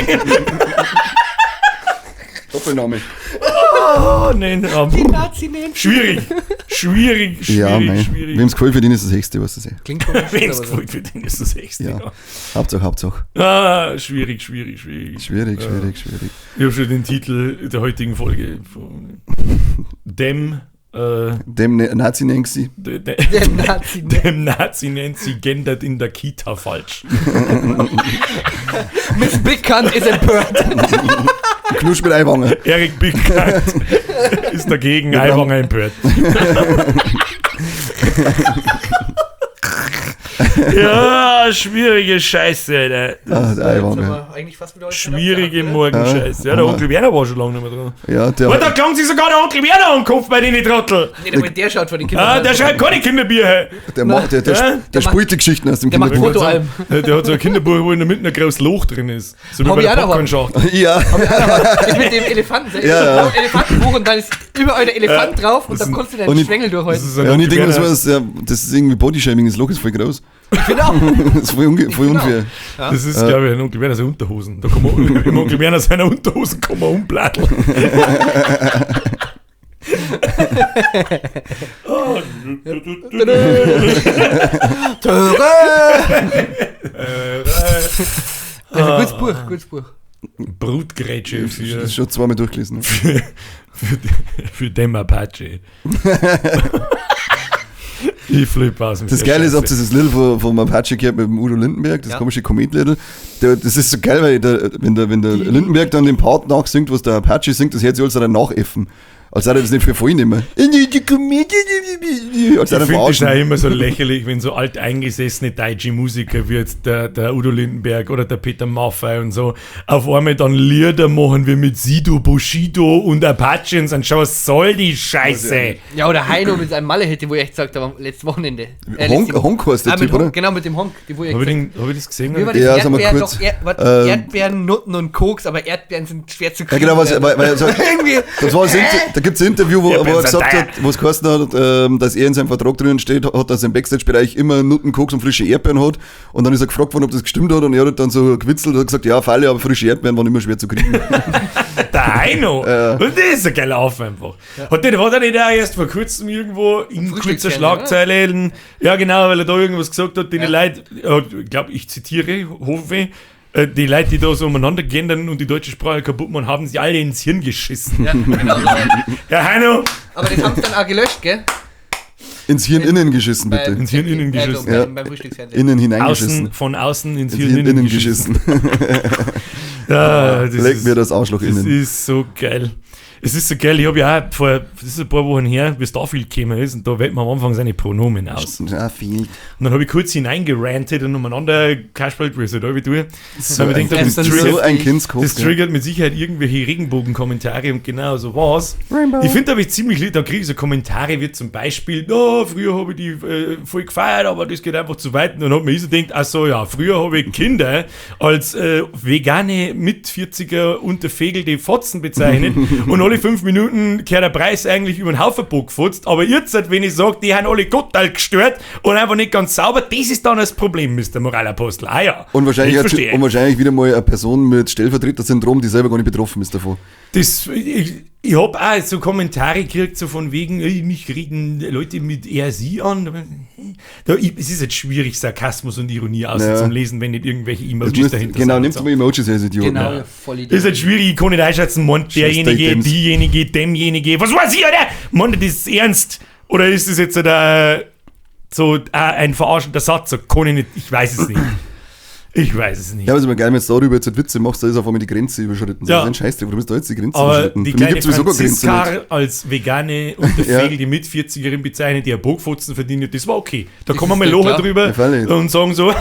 Doppelname. Oh, nein. Oh, Die Nazi Nancy. schwierig. Schwierig, schwierig, Ja, mei. schwierig. Wem's gefällt, für den ist das Höchste, was das ist. Klingt komisch. Wem's aber so. gefällt, für den ist das Höchste. Ja. Ja. Hauptsache, Hauptsache. Ah, schwierig, schwierig, schwierig. Schwierig, schwierig, schwierig. Ich habe schon den Titel der heutigen Folge von Dem, Dem Nazi Nancy. Der Nazi Nancy. dem Nazi Nancy gendert in der Kita falsch. Miss Big Cunt is empört. Knusch mit Eiwanger. Erik Bickert ist dagegen, Aiwanger empört. Ja, schwierige Scheiße, Alter. Ah, der Eiwanger. Eigentlich fast wieder Schwierige Morgenscheiße. Ja, der Onkel Werner war schon lange nicht mehr dran. Ja, der. Und da klang sich sogar der Onkel Werner am Kopf bei den Trottel. Nee, der, der schaut vor den Kindern. Ah, der schreibt keine Kinderbücher. Der, macht, der, der, Ja? der spielt die Geschichten aus dem Der macht Kinderbuch. Fotoalben. Der hat so ein Kinderbuch, wo in der Mitte ein großes Loch drin ist. So wie Hab bei ich der auch noch Popcorn-Schachtel. Ja, Das mit dem Elefanten. Ja, ja. Elefantenbuch und dann ist überall der Elefant drauf und Das dann ist- konntest du und deinen ich- Schwengel Das durchhalten. ist ein ja, und ich Onkel denke, das, Werner. war's, ja, das ist irgendwie Bodyshaming, das Loch ist voll groß. Genau. Das ist voll, voll unfair. Das ist, glaube ich, ein Onkel Werner seine Unterhosen. Da kann man, im Onkel Werner seiner Unterhosen kann man umblatteln. Töre! Also, gutes Buch, gutes Buch. Brutgrätsche Das für, ist schon zweimal durchgelesen. Ne? für dem Apache. Ich flippe aus. mit Das der Geile ist, Scheiße. ob das das Little vom Apache gehört mit dem Udo Lindenberg, das Ja. komische Komet-Little. Das ist so geil, weil der, wenn der Lindenberg dann den Part nachsingt, was der Apache singt, das hört sich alles dann nachäffen. Als würde er das nicht für voll nehmen. Als Ich würde er finde das verarschen. auch immer so lächerlich, wenn so alteingesessene deutsche Musiker wie jetzt der Udo Lindenberg oder der Peter Maffay und so auf einmal dann Lieder machen wir mit Sido, Bushido und Apache und dann schau, was soll die Scheiße? Ja, oder Heino mit seinem Malle-Hit, wo ich echt gesagt habe, letztes Wochenende. Honk, Honk heißt der ah, mit Typ, oder? Honk, genau, mit dem Honk. Die, wo ich Habe ich, gesagt den- hab ich das gesehen? Wie war das? Ja, sag mal Erdbeeren, kurz. doch, was, Ähm, Erdbeeren, Nutten und Koks, aber Erdbeeren sind schwer zu Ja, kriegen. genau, was, weil, so, Irgendwie. das war das Inter da gibt es ein Interview, wo, Ja, wo er Ben gesagt Zendaya. hat, wo es geheißen hat, dass er in seinem Vertrag drinnen steht, hat, dass er im Backstage-Bereich immer Nutten, Koks und frische Erdbeeren hat. Und dann ist er gefragt worden, ob das gestimmt hat. Und er hat dann so gewitzelt und hat gesagt, ja, Falle, aber frische Erdbeeren waren immer schwer zu kriegen. Der Heino. Und das ist ein geiler Haufen einfach. Hat der, war der nicht auch erst vor kurzem irgendwo in kurzer Frühstücksfernsehen, Schlagzeile? Ja, genau, weil er da irgendwas gesagt hat, die Ja. Leute, ich glaube, ich zitiere, hoffe, die Leute, die da so umeinander gendern und die deutsche Sprache kaputt machen, haben sie alle ins Hirn geschissen. Ja, genau. Herr Heino, Aber das haben sie dann auch gelöscht, gell? Ins Hirn innen geschissen, bitte. Ins Hirn innen geschissen. Also, Ja. beim Frühstücksfernsehen. Innen hineingeschissen. außen, von außen ins Ins Hirn, Hirn innen geschissen. geschissen. Ja, das Leck ist- mir das Arschloch Das innen. ist so geil. Es ist so geil, ich habe ja auch vor, das ist ein paar Wochen her, wie Starfield gekommen ist, und da wählt man am Anfang seine Pronomen aus. Ja, viel. Und dann habe ich kurz hineingerantet und umeinander gekaspelt, wie ich es halt alle tue. So Dann hab ich ein, gedacht, das Das triggert, so ein Kindskopf. das triggert mit Sicherheit irgendwelche Regenbogen-Kommentare und genau so war's. Rainbow. Ich finde aber ich ziemlich lieb, da kriege ich so Kommentare wie zum Beispiel, oh, früher habe ich die voll gefeiert, aber das geht einfach zu weit. Und dann hat mir ich so gedacht, ach so, ja, früher habe ich Kinder als vegane mit 40er unterfegelte Fotzen bezeichnet und alle 5 Minuten kehrt der Preis eigentlich über den Haufen gefotzt. Aber jetzt, wenn ich sage, die haben alle total gestört und einfach nicht ganz sauber, das ist dann das Problem, Mr. Moralapostel. Ah ja, Und wahrscheinlich, ich hat, verstehe. und wahrscheinlich wieder mal eine Person mit Stellvertreter-Syndrom, die selber gar nicht betroffen ist davon. Das, ich hab auch so Kommentare gekriegt, so von wegen, ey, mich reden Leute mit er, sie an. Da, es ist jetzt schwierig, Sarkasmus und Ironie auszulesen, wenn nicht irgendwelche Das Emojis müsst, dahinter genau, sind. nehmt So. mal Emojis als Idioten. Genau, Ja. voll Idee. Ist jetzt schwierig, ich kann nicht einschätzen, meint derjenige, Statements. diejenige, demjenige, was weiß ich, Alter? Meint er das ernst? Oder ist das jetzt der So ein verarschender Satz, so kann ich nicht, ich weiß es nicht. Ich weiß es nicht. Ja, aber es ist immer geil, wenn du darüber jetzt Witze machst, da ist auf einmal die Grenze überschritten. Ja. Das ist ein Scheißdreck, warum ist da jetzt die Grenze Aber überschritten? die Für mich kleine gibt's sowieso keine Grenze Franziska nicht. als vegane und der Ja. Fegel, die mit 40erin bezeichnet, die ein Bogfotzen verdient hat, das war okay. Da Das kann man mal ist lachen klar. drüber Ja, freilich. und sagen so,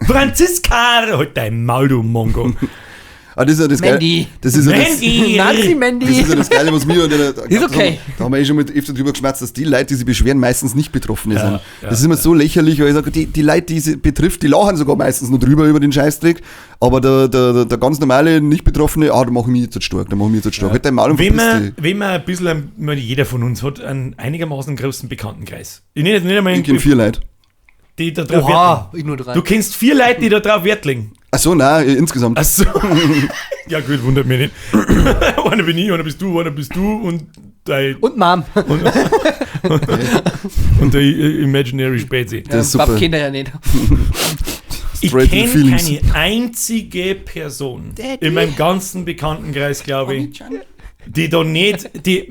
Franziska, halt dein Maul, du Mongo. Ah, das ist ja das Geile. Mandy. Das ist ja das, Mandy! Nazi Mandy! das ist ja das Geile, was mir... Da, Ist okay. Da haben wir eh schon mit öfter drüber geschmerzt, dass die Leute, die sich beschweren, meistens nicht Betroffene sind. ja, Das ist immer so lächerlich, weil ich sage, die Leute, die sie betrifft, die lachen sogar meistens nur drüber über den Scheißdreck. Aber der ganz normale, nicht Betroffene, ah, da mach ich mich jetzt stark, da mach ich mich jetzt stark. Halt dein Maul und Wenn verpiss man, dich. wenn man ein bisschen, ich meine, jeder von uns hat einen einigermaßen großen Bekanntenkreis. Ich nenne jetzt nicht einmal, Ich kenn 4 Leute. die da drauf Oha, Wert legen. ich nur 3. Du kennst 4 Leute, die da drauf Wert legen. Ach so, nein, insgesamt. Ach so. Ja gut, wundert mich nicht. Einer bin ich, einer bist du, einer bist du und dein Und Mom. und der Imaginary Spezi. Das ist super. Bab kennt er ja nicht. Ich Straight in kenne feelings. keine einzige Person Daddy. in meinem ganzen Bekanntenkreis, glaube ich, die da nicht, die,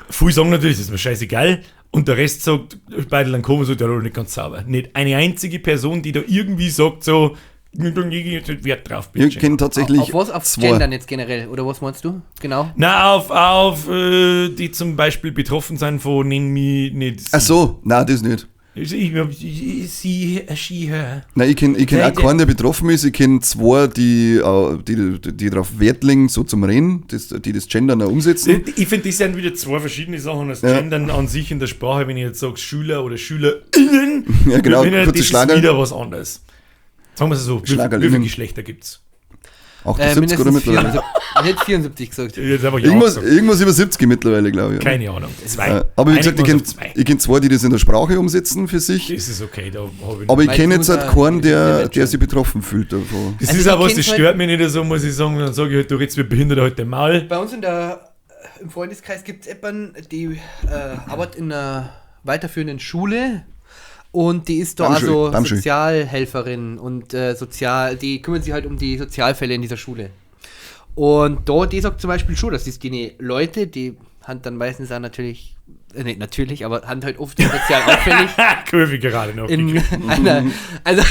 viele sagen natürlich, das ist mir scheißegal, und der Rest sagt, beide dann kommen und sagt, ja, das ist nicht ganz sauber. Nicht eine einzige Person, die da irgendwie sagt, so, da lege ich jetzt nicht Wert drauf, Ich bitte. kenne tatsächlich Auf was? Auf zwei. Gendern jetzt generell? Oder was meinst du? Genau. Na, auf die zum Beispiel betroffen sind von nenn mich nicht. Ach so, nein, das nicht. Sie, she, her. Nein, ich kenne ich kenn Nein, auch keinen, der betroffen ist. Ich kenne zwei, die darauf Wert legen, so zum Reden, die das Gendern auch umsetzen. Ich finde, das sind wieder zwei verschiedene Sachen. Das Ja. Gendern an sich in der Sprache, wenn ich jetzt sage Schüler oder SchülerInnen, Ja, genau, wenn ich- kurze das ist Schlagerl. wieder was anderes. Sagen wir es so, wie viele Geschlechter gibt es? 78 oder mindestens mittlerweile? 74. Ich hätte 74 gesagt. Jetzt einfach ja Irgendwas, gesagt. irgendwas über 70 mittlerweile, glaube ich. Keine Ahnung. Zwei. Aber wie gesagt, ich Einigen wir kenne uns auf zwei. kenn zwei, die das in der Sprache umsetzen für sich. Das ist okay, da habe ich Aber ich Weil kenne du jetzt halt da- keinen, der der sich betroffen fühlt davon. Das Also ist ich auch was, das kenn's halt- stört mich nicht so, muss ich sagen. Dann sage ich halt, du redest wie Behinderter halt dein Maul. Bei uns im Freundeskreis gibt es jemanden, die arbeitet in einer weiterführenden Schule und die ist da Bamschul, also Bamschul. Sozialhelferin und die kümmert sich halt um die Sozialfälle in dieser Schule. Und da, die sagt zum Beispiel schon, dass die Leute, die haben dann meistens auch natürlich, nicht natürlich, aber haben halt oft sozial auffällig Kurve gerade noch. in einer, also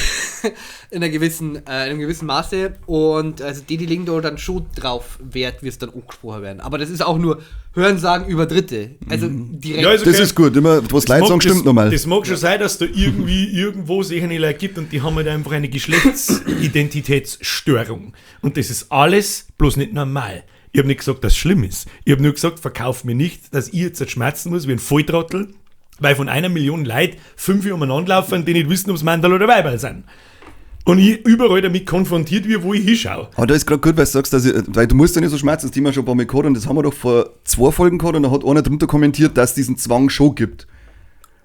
in einer gewissen, in einem gewissen Maße und also die legen da dann schon drauf Wert, wie es dann angesprochen werden. Aber das ist auch nur Hörensagen über Dritte. Also direkt. Ja, ist okay. Das ist gut, immer, was Leute sagen, stimmt nochmal. Das mag schon sein, dass da irgendwie irgendwo sich eine Leute gibt und die haben halt einfach eine Geschlechtsidentitätsstörung. Und das ist alles bloß nicht normal. Ich habe nicht gesagt, dass es schlimm ist. Ich habe nur gesagt, verkauf mir nicht, dass ich jetzt schmerzen muss wie ein Volltrottel, weil von 1 Million Leuten 5 umeinander laufen, die nicht wissen, ob es Mandal oder Weiberl sind. Und ich überall damit konfrontiert wird, wo ich hinschaue. Aber da ist gerade gut, weil du sagst, dass ich, weil du musst ja nicht so schmerzen, das Thema schon ein paar Mal gehabt und das haben wir doch vor 2 Folgen gehabt und da hat einer drunter kommentiert, dass es diesen Zwang schon gibt.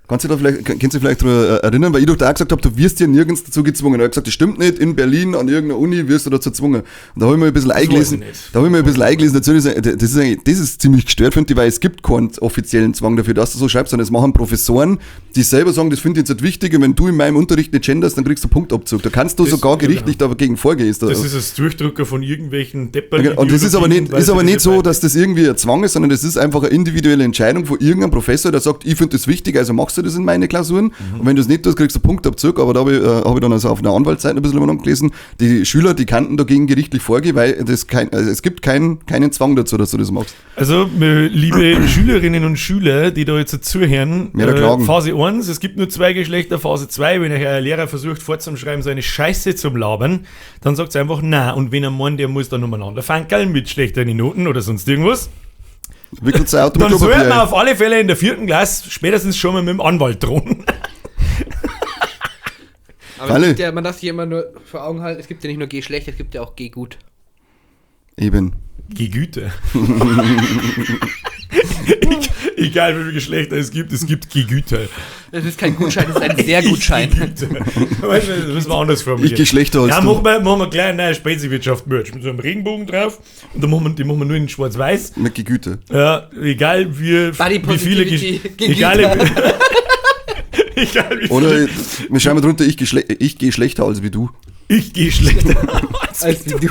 Kannst du dich vielleicht daran erinnern, weil ich doch da auch gesagt habe, du wirst ja nirgends dazu gezwungen. Er hat gesagt, das stimmt nicht, in Berlin an irgendeiner Uni wirst du dazu gezwungen. Und da habe ich mir ein bisschen eingelesen, weiß ich nicht. da habe ich mir ein bisschen eingelesen, dazu, das ist ziemlich gestört, finde ich, weil es gibt keinen offiziellen Zwang dafür, dass du so schreibst, sondern es machen Professoren, die selber sagen, das finde ich jetzt nicht wichtig und wenn du in meinem Unterricht nicht genderst, dann kriegst du Punktabzug. Da kannst du Das- sogar ja, gerichtlich dagegen vorgehen. Ist da- Das ist das Durchdrücker von irgendwelchen Deppern. Ja, genau. Und das ist aber nicht, so, dass das irgendwie ein Zwang ist, sondern das ist einfach eine individuelle Entscheidung von irgendeinem Professor, der sagt, ich finde das wichtig, also machst du das in meine Klausuren. Mhm. Und wenn du es nicht tust, kriegst du Punktabzug. Aber da habe ich dann also auf einer Anwaltsseite ein bisschen umeinander gelesen, die Schüler, die kannten dagegen gerichtlich vorgehen, weil das kein, also es gibt keinen Zwang dazu, dass du das machst. Also, liebe Schülerinnen und Schüler, die da jetzt zuhören, Mehr klagen. Phase 1, es gibt nur 2 Geschlechter, Phase 2, wenn euch euer Lehrer versucht vorzuschreiben, so eine Scheiße zum Labern, dann sagt einfach na. Und wenn er meint, der muss dann umeinander fankeln mit schlechteren Noten oder sonst irgendwas, Wickelt sein Auto mit dann sollte Klopapier man ein. auf alle Fälle in der 4. Klasse spätestens schon mal mit dem Anwalt drohen. Aber Alle. es gibt ja, man darf sich immer nur vor Augen halten, es gibt ja nicht nur G schlecht, es gibt ja auch G gut. Eben. Gegüte. Egal wie viele Geschlechter es gibt Gegüte. Das ist kein Gutschein, das ist ein sehr Gutschein. Weißt du, das müssen wir anders formulieren. Ich Geschlechter als Ja, du. machen wir gleich eine neue Speziwirtschaft-Merch mit so einem Regenbogen drauf. Und dann machen wir, die machen wir nur in schwarz-weiß. Mit Gegüte. Ja, egal wie, Body wie viele Positivity, egal, egal wie Oder viele wir schreiben drunter, ich geh schlechter als wie du. ich gehe schlechter als Als wie du.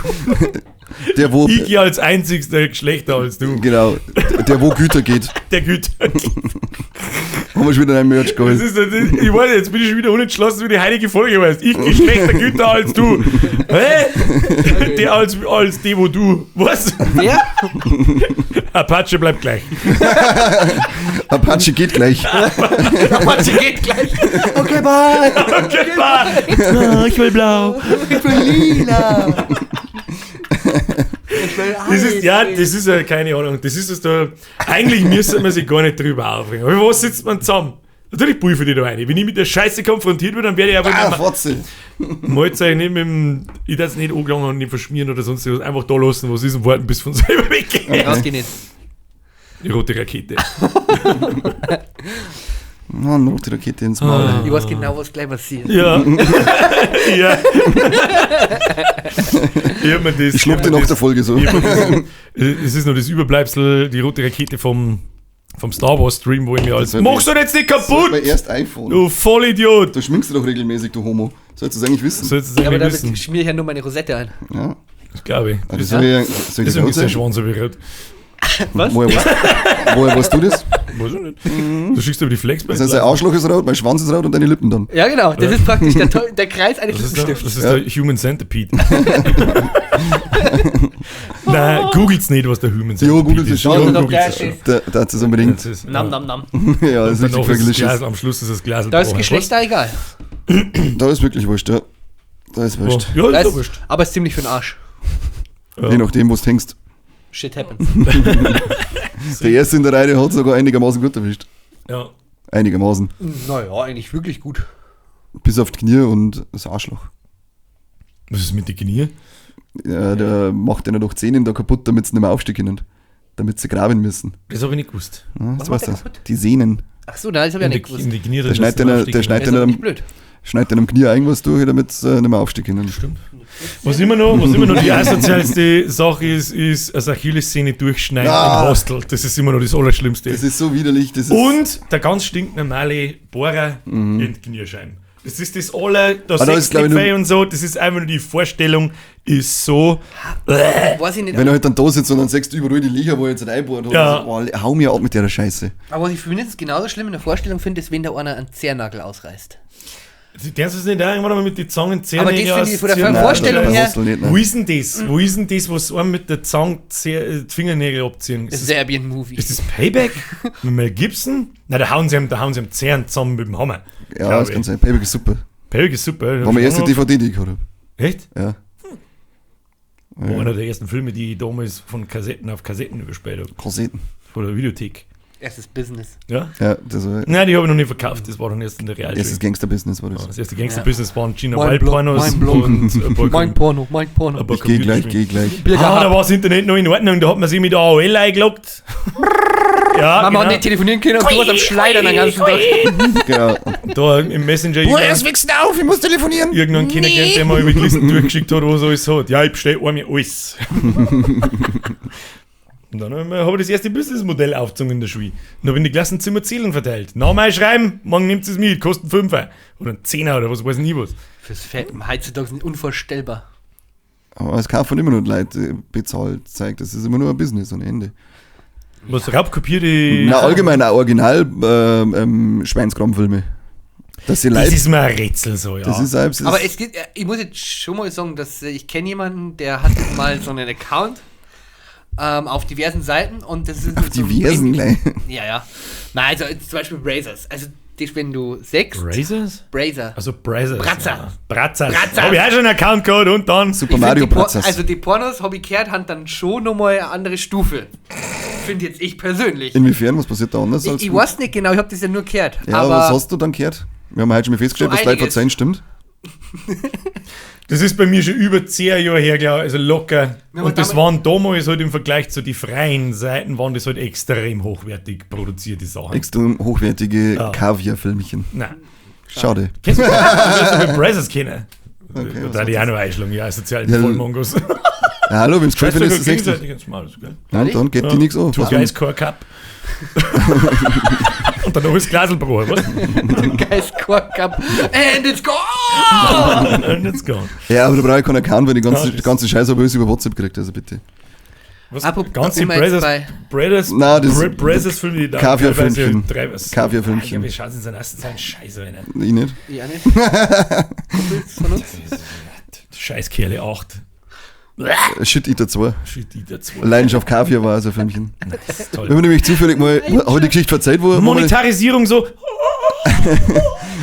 Der wo, ich gehe als einzigster schlechter als du. genau, der wo Güter geht. Der Güter. Haben wir schon wieder ein Merch Das geholt. ist, ich weiß, jetzt bin ich schon wieder unentschlossen, wie die heilige Folge heißt. Ich bin schlechter Güter als du. Hä? Der als die, wo du. Was? Wer? Apache bleibt gleich. Apache geht gleich. Apache geht gleich. Okay, bye. Okay, bye. Ich will blau. Ich will lila. Ich will Das ist, ja, Eis. das ist ja keine Ahnung. Das ist es da. Eigentlich müsste man sich gar nicht drüber aufregen. Aber was sitzt man zusammen? Natürlich prüfe ich da rein. Wenn ich mit der Scheiße konfrontiert werde, dann werde ich einfach Ah, nicht Fotze. Mahlzeit nicht mit dem. Ich darf es nicht angelangen und nicht verschmieren oder sonst was. Einfach da lassen, was ist und warten, bis von selber weggeht. Raus geh nicht. Die rote Rakete. Mann, rote Rakete ins Maul. Ich weiß genau, was gleich passiert. Ja. Ja. Ich hab mir das. Ich schluck hab dir mir nach das- der Folge so. ich hab mir das- Es ist noch das Überbleibsel, die rote Rakete vom Star Wars Stream, wo ich mir alles. war Machst du jetzt nicht kaputt! Mein erst iPhone. Du Vollidiot! Du schminkst dich doch regelmäßig, du Homo. Sollst du es eigentlich wissen? Sollst du es Ja, aber eigentlich damit wissen. schmier ich ja nur meine Rosette ein. Ja. Das glaube ich. Ah, das soll ich, soll ich Deswegen das ist der auch Schwanz so berührt. Was? Woher weißt du das? Weiß ich nicht. Du schickst aber die Flex bei Das heißt, dein Arschloch ist rot, mein Schwanz ist rot und deine Lippen dann. Ja, genau. Das ist praktisch der Kreis eines Das ist, der, Lippenstifts. das ist der Human Centipede. Nein, googelt's nicht, was der Human Centipede googelt es ist. schon. Ja, Doch, googelt's der schon. ist- Da hat es unbedingt. Das ist, Nam, ja. nam, nam. Ja, das ist Danach richtig ist das verglichen. Glas, am Schluss ist das Glas. Da ist Geschlecht da egal. Da ist wirklich wurscht, ja. Da ist wurscht. Ja, Da ist doch ist, wurscht. aber ist ziemlich für den Arsch. Ja. Je nachdem, wo du hängst. Shit happens. Der erste in der Reihe hat sogar einigermaßen gut erwischt. Ja. Einigermaßen. Naja, eigentlich wirklich gut. Bis auf die Knie und das Arschloch. Was ist mit den Knie? Ja, der macht einer doch Zähne da kaputt, damit sie nicht mehr aufstehen können. Damit sie graben müssen. Das habe ich nicht gewusst. Ja, das Was weißt macht du. der kaputt? Die Sehnen. Ach so, nein, das habe ich ja In nicht die, gewusst. in die Knie Der schneidet einer, der schneidet Das ist einer aber nicht am, blöd. schneidet einem Knie irgendwas durch, damit sie nicht mehr aufstehen können. Stimmt. Was immer noch die asozialste Sache ist, ist als Achillessehne durchschneiden Ah. im Hostel. Das ist immer noch das Allerschlimmste. Das ist so widerlich. Das ist Und der ganz stinknormale Bohrer in die Kniescheiben. Das ist das aller, da Ah, da sechs ist, glaub ich, nicht nur- fein und so, das ist einfach nur die Vorstellung, ist so. Weiß ich nicht. Wenn er halt dann da sitzt und dann sagst du überall die Löcher, wo er jetzt reinbohrt. Ja. So, boah, hau mir ab mit der Scheiße. Aber was ich mindestens genauso schlimm in der Vorstellung finde, ist, wenn da einer einen Zehennagel ausreißt. Denkst du es nicht auch irgendwann einmal mit den Zangen Zähne Aber das finde ich von der ausziehen? Vorstellung bei her- Hostel nicht, Wo nein. ist denn das? Wo ist denn das, was einem mit der Zange die Fingernägel abziehen? Das Ist ist das, Serbian Movie. ist das Payback? Mit Mel Gibson? Nein, da hauen sie ihm, Zehen zusammen mit dem Hammer. Ja, Glaub das ich. kann sein. Payback ist super. Payback ist super. War meine erste DVD, die ich gehabt habe. Echt? Ja. War einer der ersten Filme, die ich damals von Kassetten auf Kassetten überspielt habe. Kassetten. Von der Videothek. Erstes Business. Ja? Ja, das war Nein, die habe ich noch nicht verkauft. Das war dann erst in der Realschule. erstes Gangster-Business war das. Das erste Gangster-Business waren Gina Mein Wild Blog, Pornos mein Blog. und ein paar Mein Porno, mein Porno. ein paar Ich geh gleich, Computerspiele. geh gleich. Birger Ah, da Hub. war das Internet noch in Ordnung, da hat man sich mit AOL eingeloggt. Ja, Mama hat genau. nicht telefonieren können und du warst am Schleidern den ganzen Tag. Genau. Da im Messenger irgendein, wächst auf, ich muss telefonieren. irgendeinen kennengelernt, der mal über die Listen durchgeschickt hat, was alles hat. Ja, ich bestell einmal alles. Und dann habe ich das erste Businessmodell aufgezogen in der Schule. Und habe in die Klassenzimmer Zählen verteilt. Name einschreiben, morgen nimmt es mit, kostet einen Fünfer. Oder einen Zehner oder was weiß ich nie was. Fürs Fett, heutzutage sind unvorstellbar. Aber es kaufen immer nur Leute bezahlt, zeigt, das ist immer nur ein Business am Ende. Was raubkopierte. Na, allgemein auch Original Schweinskram-Filme. Dass sie Das Leute. ist mir ein Rätsel so, ja. Das ist selbst. Aber es gibt, ich muss jetzt schon mal sagen, dass ich kenne jemanden, der hat mal so einen Account auf diversen Seiten und das ist auf diversen gleich. Ja, ja. Nein, also zum Beispiel Brazers. Also das, wenn du sechs Brazers? Brazer. Also Brazers. Bratzer. Ja. Bratzers. Bratzer. Hab ich auch schon einen Account gehabt und dann. Super Ich find Mario die Por Brazers. Also die Pornos, habe ich gehört, haben dann schon nochmal eine andere Stufe. Finde jetzt ich persönlich. Inwiefern, was passiert da anders? Ich, ich weiß nicht genau, ich habe das ja nur gehört. ja, aber was hast du dann gehört? Wir haben heute schon mal festgestellt, So was Leute einiges. verzeihen, stimmt. Das ist bei mir schon über 10 Jahre her, glaube ich, also locker. Ja, aber und das damit- waren damals halt im Vergleich zu den freien Seiten, waren das halt extrem hochwertig produzierte Sachen. Extrem hochwertige Ja. Kaviar-Filmchen. Nein. Schade. Kennst du du Brazers kennen? Okay, Da was da die auch noch einschlagen, ja, sozialen Ja, Vollmongos. Ja, hallo, wenn's gefällt, ist es 60. gegenseitig ganz schmal, gell? Ja, und dann geht die nichts an. Two Was Guys Core Cup. Und dann noch das Glaselbrot, was? Guys Cork Cup. And it's gone! And it's gone. Ja, aber da brauche ich keinen Account, weil die ganze, Ja, das- die ganze Scheiße habe ich alles über WhatsApp gekriegt, also bitte. Was? Apropos, Ganze sind wir jetzt Brothers, bei- Brothers, Nein, das- Brothers Filme, die da Kaviarfilmchen. teilweise Kaviarfilmchen. Ja, wir schauen uns an, Scheiße, Alter. Ich nicht. Ja, nicht. Kumpels von uns? Scheißkerle 8. Shit Eater 2. Shit Eater 2. Leidenschaft Kaviar war also ein Filmchen. Das ist Wir toll. haben nämlich zufällig mal, habe ich die Geschichte verzeiht, wo, Monetarisierung so.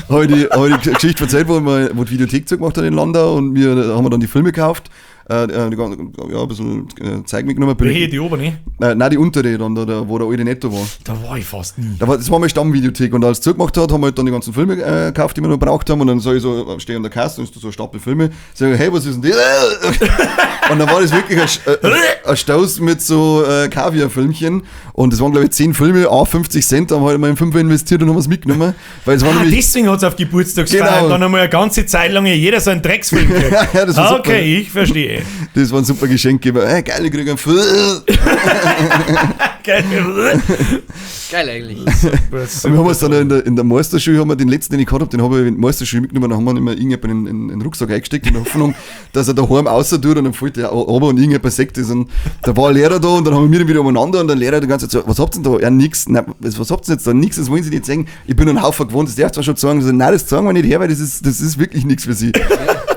habe ich die Geschichte verzeiht, wo, wir, wo die Videothek zugemacht hat in Landau und wir da haben wir dann die Filme gekauft. Ja, ein bisschen Zeug mitgenommen. Welche, die obere? Nein, die untere dann, da, wo der alte Netto war. Da war ich fast nie. Das war meine Stammvideothek und als es zugemacht hat, haben wir halt dann die ganzen Filme gekauft, die wir noch gebraucht haben und dann sag ich so, stehe an der Kasse und ist da so ein Stapel Filme, sag ich, hey, was ist denn das? Und dann war das wirklich ein Stoß mit so Kaviar-Filmchen und das waren glaube ich 10 Filme, à 50 Cent, da haben wir halt mal in 5 investiert und haben es mitgenommen, weil es war nämlich, Deswegen hat es auf Geburtstagsfeiern Genau. dann einmal eine ganze Zeit lang jeder so einen Drecksfilm gekriegt. Ja, das war super. Okay, ich verstehe. das war ein super Geschenk, hey, geil, ich krieg einen Film. Geil. Geil eigentlich. Und wir haben uns dann in der Meisterschule, haben wir den letzten, den ich gehabt habe, den habe ich in die Meisterschule mitgenommen, dann haben wir ihn immer irgendjemand in den Rucksack eingesteckt, in der Hoffnung, dass er daheim außer tut und dann fällt der runter und irgendjemand sagt das. Und da war ein Lehrer da und dann haben wir ihn wieder umeinander und der Lehrer die ganze Zeit so, was habt ihr denn da? Ja, nix. Nein, was habt ihr denn jetzt da? Nix, das wollen sie nicht sagen. Ich bin einen Haufen gewohnt, das darf zwar schon sagen. So, nein, das sagen wir nicht her, weil das ist wirklich nichts für sie.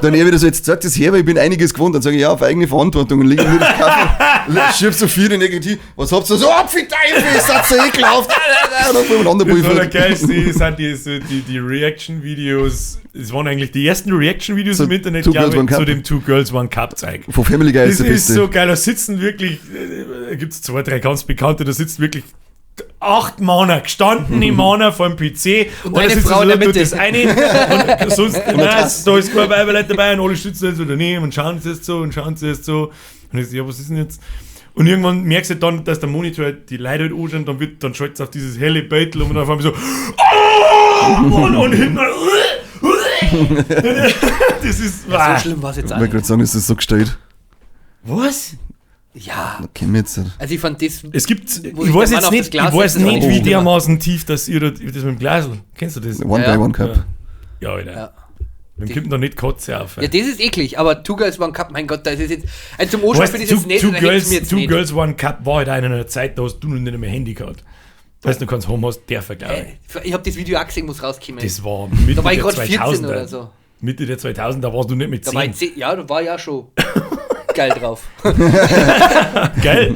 Dann er wieder so, jetzt zeigt das her, weil ich bin einiges gewohnt. Dann sage ich, ja, auf eigene Verantwortung und lege mir das Kaffee, schieb so viel in irgendwie, was habt ihr so? Oh, pfui Teufel, ist das so ekelhaft. Und dann voneinander Das Allergeilste sind die Reaction-Videos. Es waren eigentlich die ersten Reaction-Videos So im Internet, Two glaube Girls, One ich, Cup. zu dem Two Girls One Cup Zeug. Von Family Guy Das ist der ist Beste. so geil, da sitzen wirklich, gibt es 2, 3 ganz Bekannte, da sitzen wirklich 8 Männer, gestandene Männer vor dem PC Und da eine sitzt Frau so, in der tut Mitte. Das eine und sonst, nein, da ist kein Weiberleute dabei und alle sitzen jetzt so daneben und schauen sie es so und schauen sie es so. Und ich so, ja, was ist denn jetzt? Und irgendwann merkst du dann, dass der Monitor die Leute halt anschaut, dann schaltet es auf dieses helle Beutel und dann auf einmal so, oh! und hinten, das ist, Ja, so schlimm war es jetzt Ich auch wollte nicht. gerade sagen, ist das so gestellt. Was? Ja, Kennen wir jetzt nicht. also ich fand das. Es gibt, Wo ich sich weiß der Mann jetzt auf nicht, das Glas ich weiß setzt, ist nicht, auch wie schlimmer. dermaßen tief, dass ihr das mit dem Glasl, kennst du das? One Ja. Guy, One Cup. Ja, Alter. Ja. Wem kommt denn da nicht Kotze auf? Ja, das ist eklig, aber Two Girls One Cup, mein Gott, das ist jetzt. Also zum Anschauen Weißt, finde ich das Two, jetzt nicht, Two, da hängt's Girls, mir jetzt Two nicht. Girls One Cup war halt auch in einer Zeit, da hast du noch nicht mehr Handy gehabt. Weißt du, du kannst Home hast, der glaube ich. Ich habe das Video auch gesehen, muss rauskommen. Das war Mitte Da war ich der gerade 14 2000er. oder so. Mitte der 2000er, da warst du nicht mit Da war ich 10. 10, ja, da war ich ja schon geil drauf. Geil.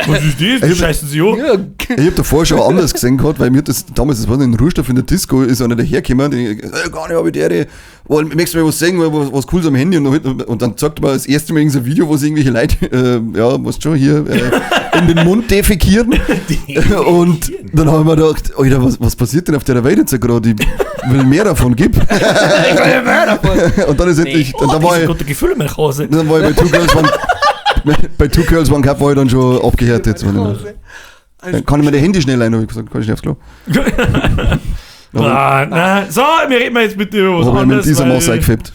Was ist das? Die scheißen sich an. Ja, Ich hab davor schon anders gesehen gehabt, weil mir das damals, das war in Ruhstoff in der Disco, ist einer dahergekommen, den ich, gar nicht, hab ich die, oh, möchtest du mir was sehen, was Cooles am Handy? Und dann zeigt man das erste Mal irgend so ein Video, wo sich irgendwelche Leute, ja, weißt schon, hier, in den Mund defekieren. Und dann habe ich mir gedacht, Alter, was passiert denn auf der Welt jetzt gerade? Ich will mehr davon, gib. ich will mehr davon. Und dann ist endlich, und dann war ich, Gott, der Gefühl in meiner Hose. dann war ich bei Two Girls One, bei Two Girls One Cup war ich dann schon abgehärtet. Dann kann ich mir das Handy schnell ein, hab ich gesagt, kann ich schnell aufs Klo. Ah, nein. So, wir reden jetzt bitte über was Habe ich mit anderes. dieser weil- Masse eingefippt.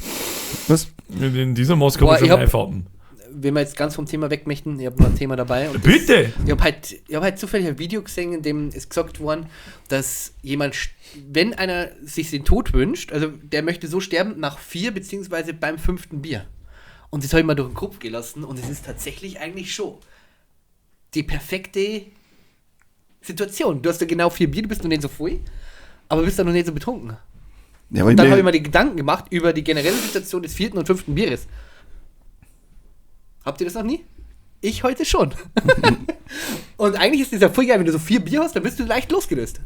Was? In dieser Masse kann Boah, man schon ich hab- einfahren. Wenn wir jetzt ganz vom Thema weg möchten, ich habe noch ein Thema dabei. Und Bitte! Ich habe halt, ich hab halt zufällig ein Video gesehen, in dem es gesagt worden, dass jemand, wenn einer sich den Tod wünscht, also der möchte so sterben nach 4 beziehungsweise beim 5. Bier. Und das habe ich mal durch den Kopf gelassen und es ist tatsächlich eigentlich schon die perfekte Situation. Du hast ja genau 4 Bier, du bist noch nicht so voll, aber bist dann noch nicht so betrunken. Ja, aber ich Dann habe mein- ich mir die Gedanken gemacht über die generelle Situation des 4. und 5. Bieres. Habt ihr das noch nie? Ich heute schon. und eigentlich ist dieser voll geil, wenn du so 4 Bier hast, dann bist du leicht losgelöst.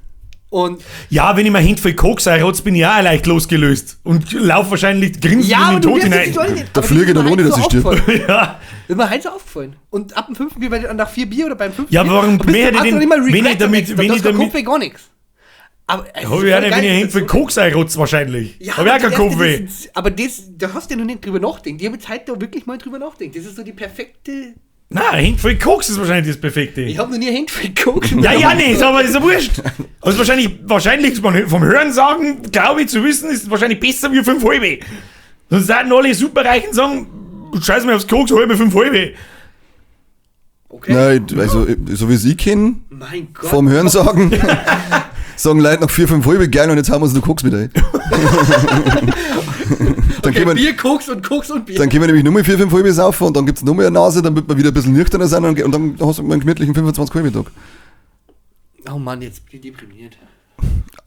Und Ja, wenn ich mir Hände voll Koks einrotz, bin ich auch leicht losgelöst. Und lauf wahrscheinlich grinsend ja, in aber den du Tod wirst hinein. jetzt nicht- Da aber das fliege ich ist dann mir ohne, halt dass so ich stirb. aufgefallen. Ja. Das ist mir halt so aufgefallen. Und ab dem 5. Bier, weil nach 4 Bier oder beim 5. Ja, Bier, aber warum bist du- mehr hätte hast du ich noch denn- nicht mal wenn ich Regret damit- am nächsten Tag, wenn du ich hast keinen damit- Kopfweh, gar nichts. Aber es Hab ist ich auch voll nicht, wenn geil, ich Hände voll das ist so- Koks einrotz, wahrscheinlich. Ja, Hab ich auch aber keinen das Kopfweh. aber das, da hast du ja noch nicht drüber nachgedacht. Ich habe jetzt heute da wirklich mal drüber nachgedacht. Das ist so die perfekte. Nein, Hände voll Koks ist wahrscheinlich das Perfekte. Ich habe noch nie Hände voll Koks. Ja, ja, nicht, aber ist ja wurscht. Also wahrscheinlich vom Hören sagen, glaube ich zu wissen, ist wahrscheinlich besser wie 5 halbe. Sonst sollten alle Superreichen sagen, scheiß mir aufs Koks, halbe, 5 halbe. Okay. Nein, also, so wie es ich kenne, Mein Gott. vom Hörensagen, Sagen Leute nach 4, 5 halbe geil und jetzt haben wir uns noch Koks mit ein. Dann Okay, können wir, Bier, Koks und Koks und Bier. dann können wir nämlich nochmal 4, 5 halbe saufen und dann gibt's noch mehr eine Nase, damit wir wieder ein bisschen nüchterner sind und dann hast du mal einen gemütlichen 25 halbe Tag. Oh Mann, jetzt bin ich deprimiert.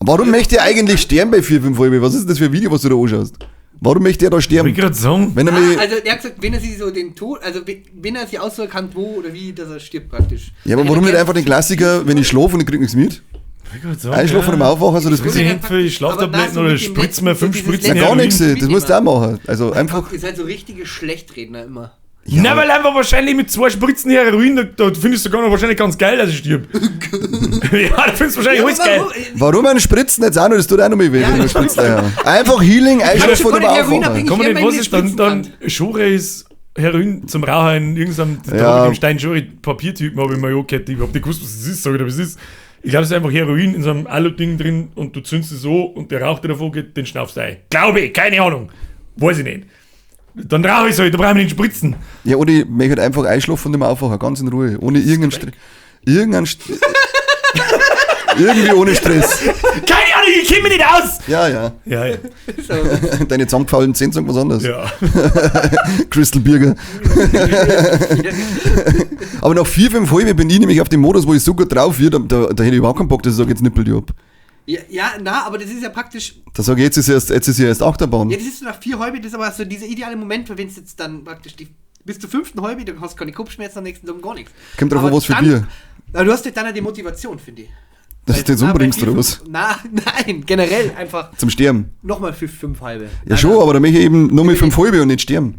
Warum möchte er eigentlich sterben bei 4, 5 halbe? Was ist das für ein Video, was du da anschaust? Warum möchte er da Wollte sterben? ich gerade sagen. Wenn er mich, Also er hat gesagt, wenn er sich so den Tod, also wenn er sich aussuchen kann, wo oder wie, dass er stirbt praktisch. ja, aber warum nicht einfach den Klassiker, wenn ich schlafe und ich krieg nichts mit? Wollte ich grad sagen, Einschlafen ja. und im Aufwachen, also das Muss ich nicht für Schlaftabletten Aber na, so oder mit dem spritz mir letzten- 5 so dieses Spritzen Na, gar Heroin. nichts, das musst du auch machen. Also einfach. Ihr seid so richtige Schlechtredner immer. Ja, Na, weil einfach wahrscheinlich mit 2 Spritzen Heroin, da findest du gar noch wahrscheinlich ganz geil, dass ich stirb. Ja, da findest du wahrscheinlich alles geil. warum? Warum einen Spritzen jetzt auch noch? Das tut auch noch mal weh, Ja, wenn du spritzt. Ja. Einfach Healing, Einschlafen schon und im gar nicht Aufwachen. heroinabhängig. Kann man Ich nicht, wär was mal ist dann, dann Schure ist Heroin zum Raucher in irgendeinem Ja. ja. dem Stein Schure Papiertypen habe ich mal angehört. Ich hab nicht gewusst, was das ist, sag ich, aber es ist. Ich glaube, es ist einfach Heroin in so einem Alu-Ding drin und du zündest es so und der Rauch, der davor geht, den schnaufst du ein. Glaube ich, keine Ahnung. Weiß ich nicht. Dann rauche ich so, da brauche ich nicht spritzen. Ja, oder ich möchte halt einfach einschlafen und im Aufwachen, ganz in Ruhe. Ohne irgendeinen Stress. Irgendeinen Stress. Irgendwie ohne Stress. Keine Ahnung, ich kenne mich nicht aus! Ja, ja. Ja, ja. So. Deine zusammengefaulten Zähne sagen was anderes. Ja. Crystal Birger. Aber nach 4, 5 halbe bin ich nämlich auf dem Modus, wo ich so gut drauf wird, da hätte ich überhaupt keinen Bock, dass ich sage, jetzt nippel die ab. Ja, ja, na, aber das ist ja praktisch. Da sage ich, jetzt ist ja erst Achterbahn. Ja, das ist so nach 4 halbe, das ist aber so dieser ideale Moment, weil wenn es jetzt dann praktisch die, bis zur 5. halbe, dann hast du keine Kopfschmerzen am nächsten Tag und gar nichts. Kommt drauf an, Aber was für dann, Bier. Aber du hast ja dann auch die Motivation, finde ich. Dass du jetzt Na, umbringst bei oder vier, was? fünf- Na, nein, generell einfach Zum Sterben. nochmal für 5 halbe. Ja, schon, aber da möchte ich eben nur mit 5 halbe und nicht sterben.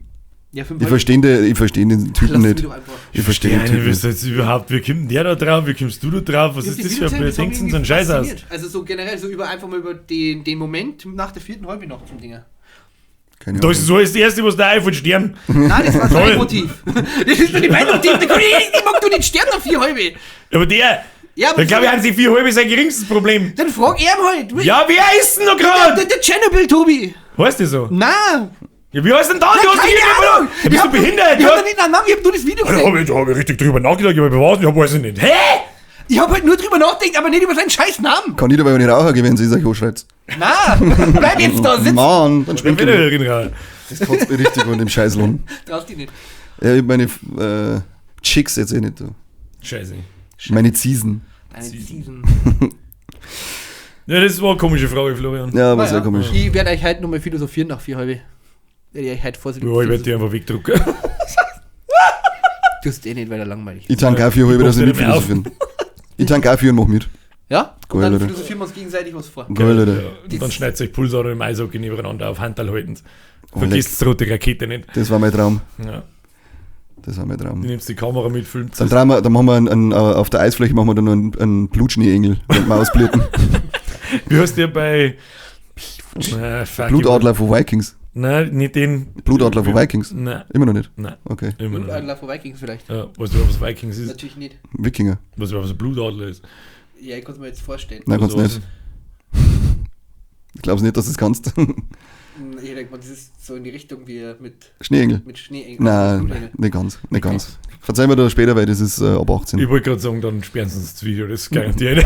Ja, 5 Ich verstehe den, Typen Lass mich nicht. doch einfach. Ich verstehe Ja, den ich Typen nicht. wüsste jetzt überhaupt, wie kommt denn der da drauf? Wie kommst du da drauf? Was Ich hab ist die das für ein Videos Blöd? Denkst du irgendwie so einen Scheiß aus? fasziniert. Also so generell, so über einfach mal über den Moment nach der 4. halbe noch zum Dinger. Keine Da Ahnung. ist so das Erste, was da einfällt, sterben. Nein, das war Toll. sein Motiv. Das ist doch nicht mein Motiv. Da kann ich mag doch nicht sterben nach 4 halbe. Aber der, Ja, aber da glaube ich, haben sie 4 halbe sein geringstes Problem. Dann frag er halt. Ja, wer ist denn da Der, gerade? der Chernobyl, Tobi. Weißt du so? Na, Ja, wie heißt denn da? Du hast keine dich Ahnung. Ja, bist du Ich hab- behindert? Ich Du hab hast- doch nicht einen Namen, ich hab nur das Video Da gesehen. habe ich, da hab ich richtig drüber nachgedacht, aber bewahren, ich weiß ich nicht. Hä? Ich hab halt nur drüber nachgedacht, aber nicht über seinen scheiß Namen. Kann jeder, weil ich Raucher gewesen ist, ich anschreit. Na, bleib jetzt da sitzen. Mann, dann Ich springt bin er. wieder Heroin. Das kotzt mir richtig an dem Scheißlohn. Traust dich nicht. Ja, ich hab meine Chicks jetzt eh nicht. Du. Scheiße. Meine Ziesen. Deine Season. Ja, das war eine komische Frage, Florian. Ja, war Naja, sehr komisch. Ich werde euch heute nochmal philosophieren nach 4 halbe. Werde ich euch heute Ja, ich werde vorsichtig. die einfach wegdrucken. Du hast eh nicht, weil er langweilig ist. Ich tank auch 4 halbe, dass ich Ich nicht mach nicht philosophieren. Ich tank auch 4 und mach mit. Ja? Und Geil, dann oder? philosophieren wir uns gegenseitig was vor. Geil, oder? Ja, und dann schneidet euch Pulsader im Eishockey nebeneinander auf Handteil haltend. Oh, Vergisst die rote Rakete nicht. Das war mein Traum. Ja. Das war mein Du Traum. nimmst die Kamera mit, filmst Dann, drehen wir, dann machen wir auf der Eisfläche machen wir dann noch einen Blutschneeengel, wenn wir ausbluten. Wie heißt der bei. Fuck, Blutadler von Vikings. Nein, nicht den. Blutadler von Vikings. Nein, Immer noch nicht. nein. Okay. Immer noch nicht. Blutadler von Vikings vielleicht. Ja, weißt du, was Vikings ist? Natürlich nicht. Wikinger. Weißt du, was ein Blutadler ist? Ja, ich kann es mir jetzt vorstellen. Nein, kannst So. nicht. Ich glaub's nicht, dass du es kannst. Ich denke mal, das ist so in die Richtung wie Schneeengel. mit Schneeengel. Nein, Blutengel. nicht ganz. Nicht ganz. Verzeih mir da später, weil das ist ab 18. Ich wollte gerade sagen, dann sperren sie uns das Video, das ist garantiert.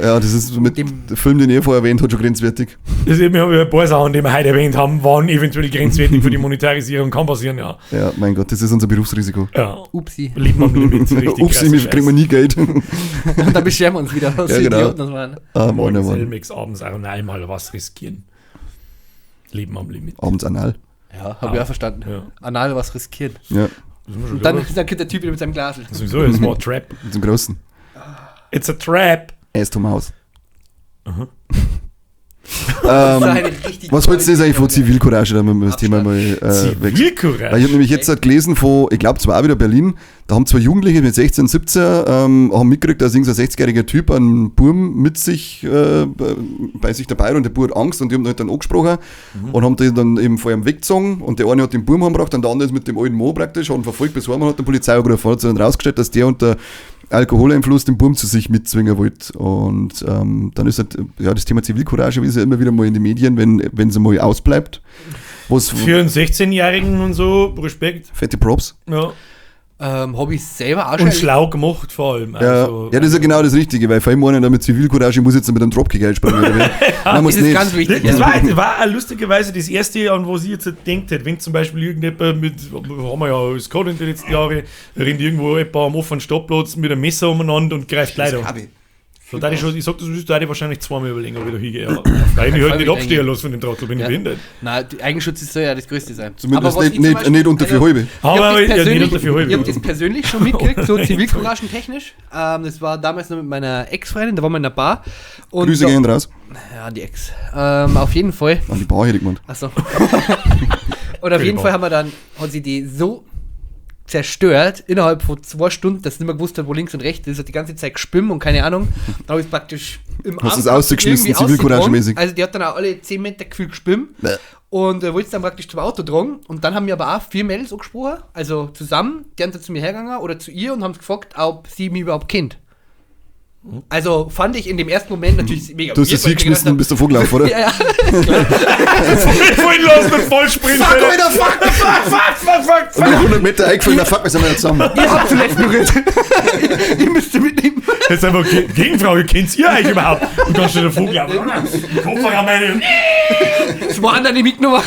Ja, das ist mit Dem- dem Film, den ihr vorher erwähnt habt, schon grenzwertig. Das eben, wir haben ja ein paar Sachen, die wir heute erwähnt haben, waren eventuell grenzwertig für die Monetarisierung, kann passieren, ja. Ja, mein Gott, das ist unser Berufsrisiko. Ja. Upsi. Lebt man mit Limit, richtig Ups, wir kriegen wir nie Geld. Und dann beschweren wir uns wieder, was Ja, für genau. Idioten das waren. Ah, Mann, Morgens oh Mann. Elmex, abends auch einmal was riskieren. Leben am Limit. Abends anal. Ja, habe ich auch verstanden. Ja. Anal was riskieren. Ja, Das ist mir schon Und dann, klar. dann kommt der Typ wieder mit seinem Glas. Sowieso, das war a trap. mit dem Großen. It's a trap. Ass to Mouse. Aha. Das war eine richtig Was wolltest du jetzt eigentlich von Zivilcourage, damit wir das Thema mal wechseln? Weil Zivilcourage. ich habe nämlich jetzt halt gelesen von, ich glaube, zwar auch wieder Berlin, da haben zwei Jugendliche mit 16, 17 haben mitgekriegt, dass irgendein 60-jähriger Typ einen Burm mit sich, bei sich dabei hat und der Bub hat Angst und die haben ihn halt dann angesprochen und haben den dann eben vor ihm weggezogen und der eine hat den Burm heimgebracht und der andere ist mit dem alten Mo praktisch, hat ihn verfolgt bis heim und hat die Polizei angerufen. Hat sich dann rausgestellt, dass der unter Alkoholeinfluss den Burm zu sich mitzwingen wollte. Und dann ist halt, ja, das Thema Zivilcourage ist ja immer wieder mal in den Medien, wenn es mal ausbleibt. Was Für einen 16-Jährigen und so, Respekt. fette Props. Ja. Hab ich selber auch schon. Und schlau gemacht vor allem. Ja, Also, ja, das ist ja genau das Richtige, weil vor allem einer mit Zivilcourage, ich muss jetzt mit einem Dropkick einspringen. Oder wie? Nein, muss Das ist nicht. ganz wichtig. Das war auch lustigerweise das erste, an was ich jetzt gedacht hätte, wenn zum Beispiel irgendjemand mit, haben wir ja alles gehabt in den letzten Jahren, rennt irgendwo jemand am offenen Stadtplatz mit einem Messer umeinander und greift Leute an. So, da ich schon, ich sag, das müsste ich wahrscheinlich zweimal überlegen, ob ich da hingehe. Aber weil ich mich halt nicht abstehen lasse von dem Trottel, bin ich behindert. Nein, Eigenschutz soll ja das Größte sein. Zumindest Aber was ich zum Beispiel- nicht unter vier halbe. Aber Ich ja, habe das, nicht unter vier halbe. ich hab das persönlich schon mitgekriegt, so zivilcouragentechnisch. Das war damals noch mit meiner Ex-Freundin, da waren wir in der Bar. Und Grüße da, gehen raus. Ja, die Ex. Auf jeden Fall. An die Bar hätte ich gemeint. Achso. Und auf jeden Entschuldigung. Fall haben wir dann, hat sie die so zerstört, innerhalb von 2 Stunden, dass sie nicht mehr gewusst hat, wo links und rechts ist, hat die ganze Zeit gespimmt und keine Ahnung. Dann habe ich es praktisch im Hast Arm du's ausgeschmissen, irgendwie zivilcouragemäßig. ausgetragen. Also die hat dann auch alle 10 Meter gefühlt gespimmt. Bäh. Und wollte dann praktisch zum Auto tragen. Und dann haben wir aber auch 4 Mädels angesprochen, also zusammen, die haben dann zu mir hergegangen oder zu ihr und haben gefragt, ob sie mich überhaupt kennt. Also fand ich in dem ersten Moment natürlich mega Du hast weird, es weil ich mir hingeschmissen und gedacht bist davor gelaufen, oder? hab, Ja, ja. Voll lassen und voll sprinten. Fuck, Alter, fuck! Fuck, fuck, fuck, fuck, Und fuck. 100 Meter eingefallen, na fuck, wir sind ja zusammen. Ihr habt zuletzt berührt. Ihr müsst sie mitnehmen. Jetzt einfach Gegenfrage, kennt ihr euch überhaupt? Und dann steht der Vogel auf. Kofferraum rein. Das war andere mitgenommen.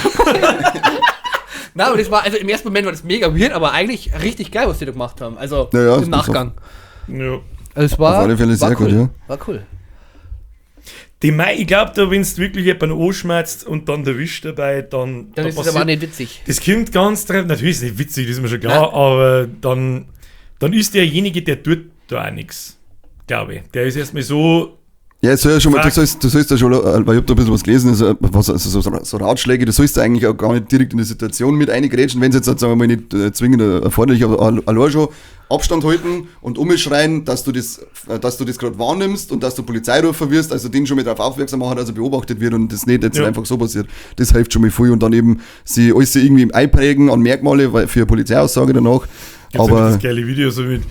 Nein, aber das war, also im ersten Moment war das mega weird, aber eigentlich richtig geil, was die da gemacht haben. Also Ja, ja, das im Nachgang. Ja. Also es war, Auf alle Fälle sehr war cool. gut, ja. War cool. Die Mai, ich glaube, da, wenn du wirklich jemanden anschmerzt und dann erwischt dabei, dann. Dann da ist es aber auch nicht witzig. Das kommt ganz drauf. Natürlich ist es nicht witzig, das ist mir schon klar, Nein. aber dann ist derjenige, der tut da auch nichts. Glaube ich. Der ist erstmal so. Ja, es soll ja schon mal, Fuck. du sollst ja schon, weil ich hab da ein bisschen was gelesen, also, was, also so Ratschläge, du sollst ja eigentlich auch gar nicht direkt in die Situation mit reingrätschen, wenn es jetzt, sagen wir mal, nicht zwingend erforderlich, aber allein schon Abstand halten und umschreien, dass du das gerade wahrnimmst und dass du Polizei rufen wirst, also den schon mal darauf aufmerksam machen, dass er beobachtet wird und das nicht jetzt Ja. einfach so passiert. Das hilft schon mal viel und dann eben sie alles irgendwie einprägen an Merkmale weil, für eine Polizeiaussage danach. Gibt's ja Aber das geile Video so mit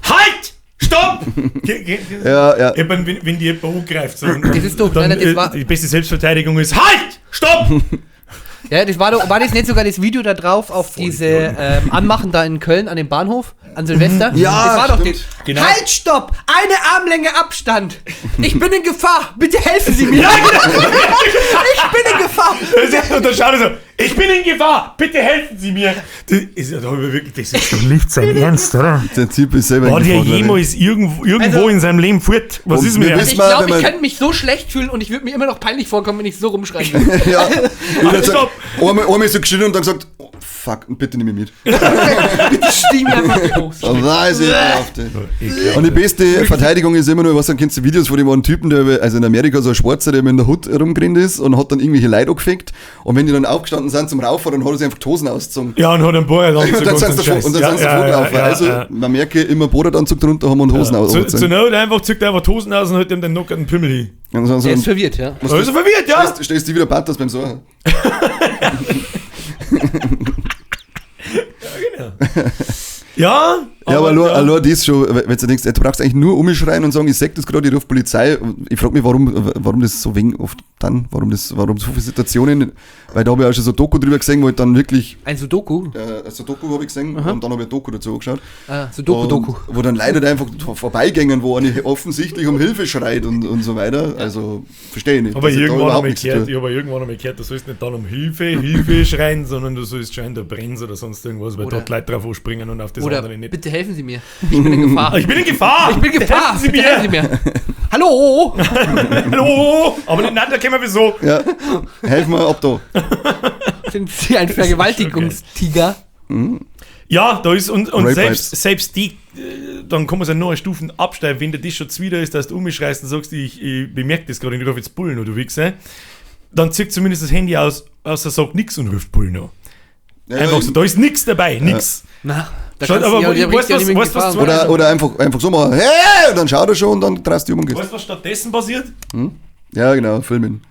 HALT! Stopp! ja, ja. Eben, wenn die jemand angreift, so, Das ist doch- dann, nein, nein, das war- die beste Selbstverteidigung ist HALT! Stopp! Ja, das war doch, war das nicht sogar das Video da drauf auf diese Anmachen da in Köln an dem Bahnhof an Silvester? Ja, das war doch stimmt. das. Genau. Halt, stopp! Eine Armlänge Abstand! Ich bin in Gefahr! Bitte helfen Sie mir! Ja, genau. Ich bin in Gefahr! Und dann schaut er so, ich bin in Gefahr, bitte helfen Sie mir. Das ist, ja, da hab ich wirklich, das ist doch nicht sein Ernst, oder? Der Typ ist selber War in der Gefahr, glaub ich. jemals irgendwo Also- in seinem Leben fort? Was Und ist mit wir dem? wissen- Ich mal, glaube, wenn ich man- könnte mich so schlecht fühlen und ich würde mir immer noch peinlich vorkommen, wenn ich so rumschreien würde. Ja. Ich hab Stopp. Einmal so geschrien und dann gesagt, oh, fuck, bitte nimm mich mit. Bitte stieg mir einfach die Hose. Oh, nein, ist ekelhaft, ey. Und die beste Verteidigung ist immer nur, was dann kennst du Videos von dem einen Typen, der also in Amerika so ein Schwarzer, der immer in der Hut rumgerannt ist und hat dann irgendwelche Leute angefickt. Und wenn die dann aufgestanden sind zum Raufen, dann hat er sich einfach die Hosen ausgezogen. Ja, und hat einen Bohrer Und dann sind sie davon, und dann sind sie davon gelaufen. Also, man merke, immer Bohreranzug drunter haben und Hosen Zu ausgezogen. Not einfach, zückt einfach die Hosen aus und hat ihm den nockerten Pimmel hin. Und dann so, Der ist verwirrt, ja. was Also verwirrt, ja. Stellst du wieder Pathos beim Suchen. Ja, Ja, aber allein das schon, wenn du denkst, ey, du brauchst eigentlich nur umschreien und sagen, ich sag das gerade, ich rufe Polizei. Ich frage mich, warum das so wenig oft dann, warum so viele Situationen, weil da habe ich auch schon so Doku drüber gesehen, wo ich dann wirklich, Ein Sudoku. so Doku habe ich gesehen und dann habe ich ein Doku dazu angeschaut. Ah, Sudoku-Doku. Und Wo dann Leute halt einfach vorbeigängen, wo eine offensichtlich um Hilfe schreit und so weiter. Also, verstehe ich nicht. Aber Das hat da irgendwann überhaupt einmal nichts zu gehört, tun. ich habe irgendwann einmal gehört, du sollst nicht dann um Hilfe schreien, sondern du sollst schreien, da brennt oder sonst irgendwas, weil Oder- dort Leute drauf anspringen und auf das Oder andere nicht. bitte helfen Sie mir. Ich bin in Gefahr. Ich bin in Gefahr! Ich bin in Gefahr. Helfen Sie Bitte mir! helfen Sie mir. Hallo! Hallo! Aber nicht, nein, da können wir wieso. Ja, helf mir ab da. Sind Sie ein Vergewaltigungstiger? Ja, da ist, und Rape selbst die, dann kann man es ja noch eine Stufen absteigen, wenn der das schon zuwider ist, dass du umschreist und sagst, ich bemerke das gerade, ich rufe jetzt Bullen oder du Wichser, dann zieht zumindest das Handy aus, außer sagt nix und ruft Bullen an. Ja, Einfach ja, so, da ist nix dabei, nix. Na, da Schaut, kannst du aber ja, wo- ja, weißt ja was- nicht mit weißt was Gefahr. zwei- Oder einfach so machen, hey, und dann schaut er schon und dann traust du um und gehst. Weißt du, was stattdessen passiert? Ja, genau, filmen.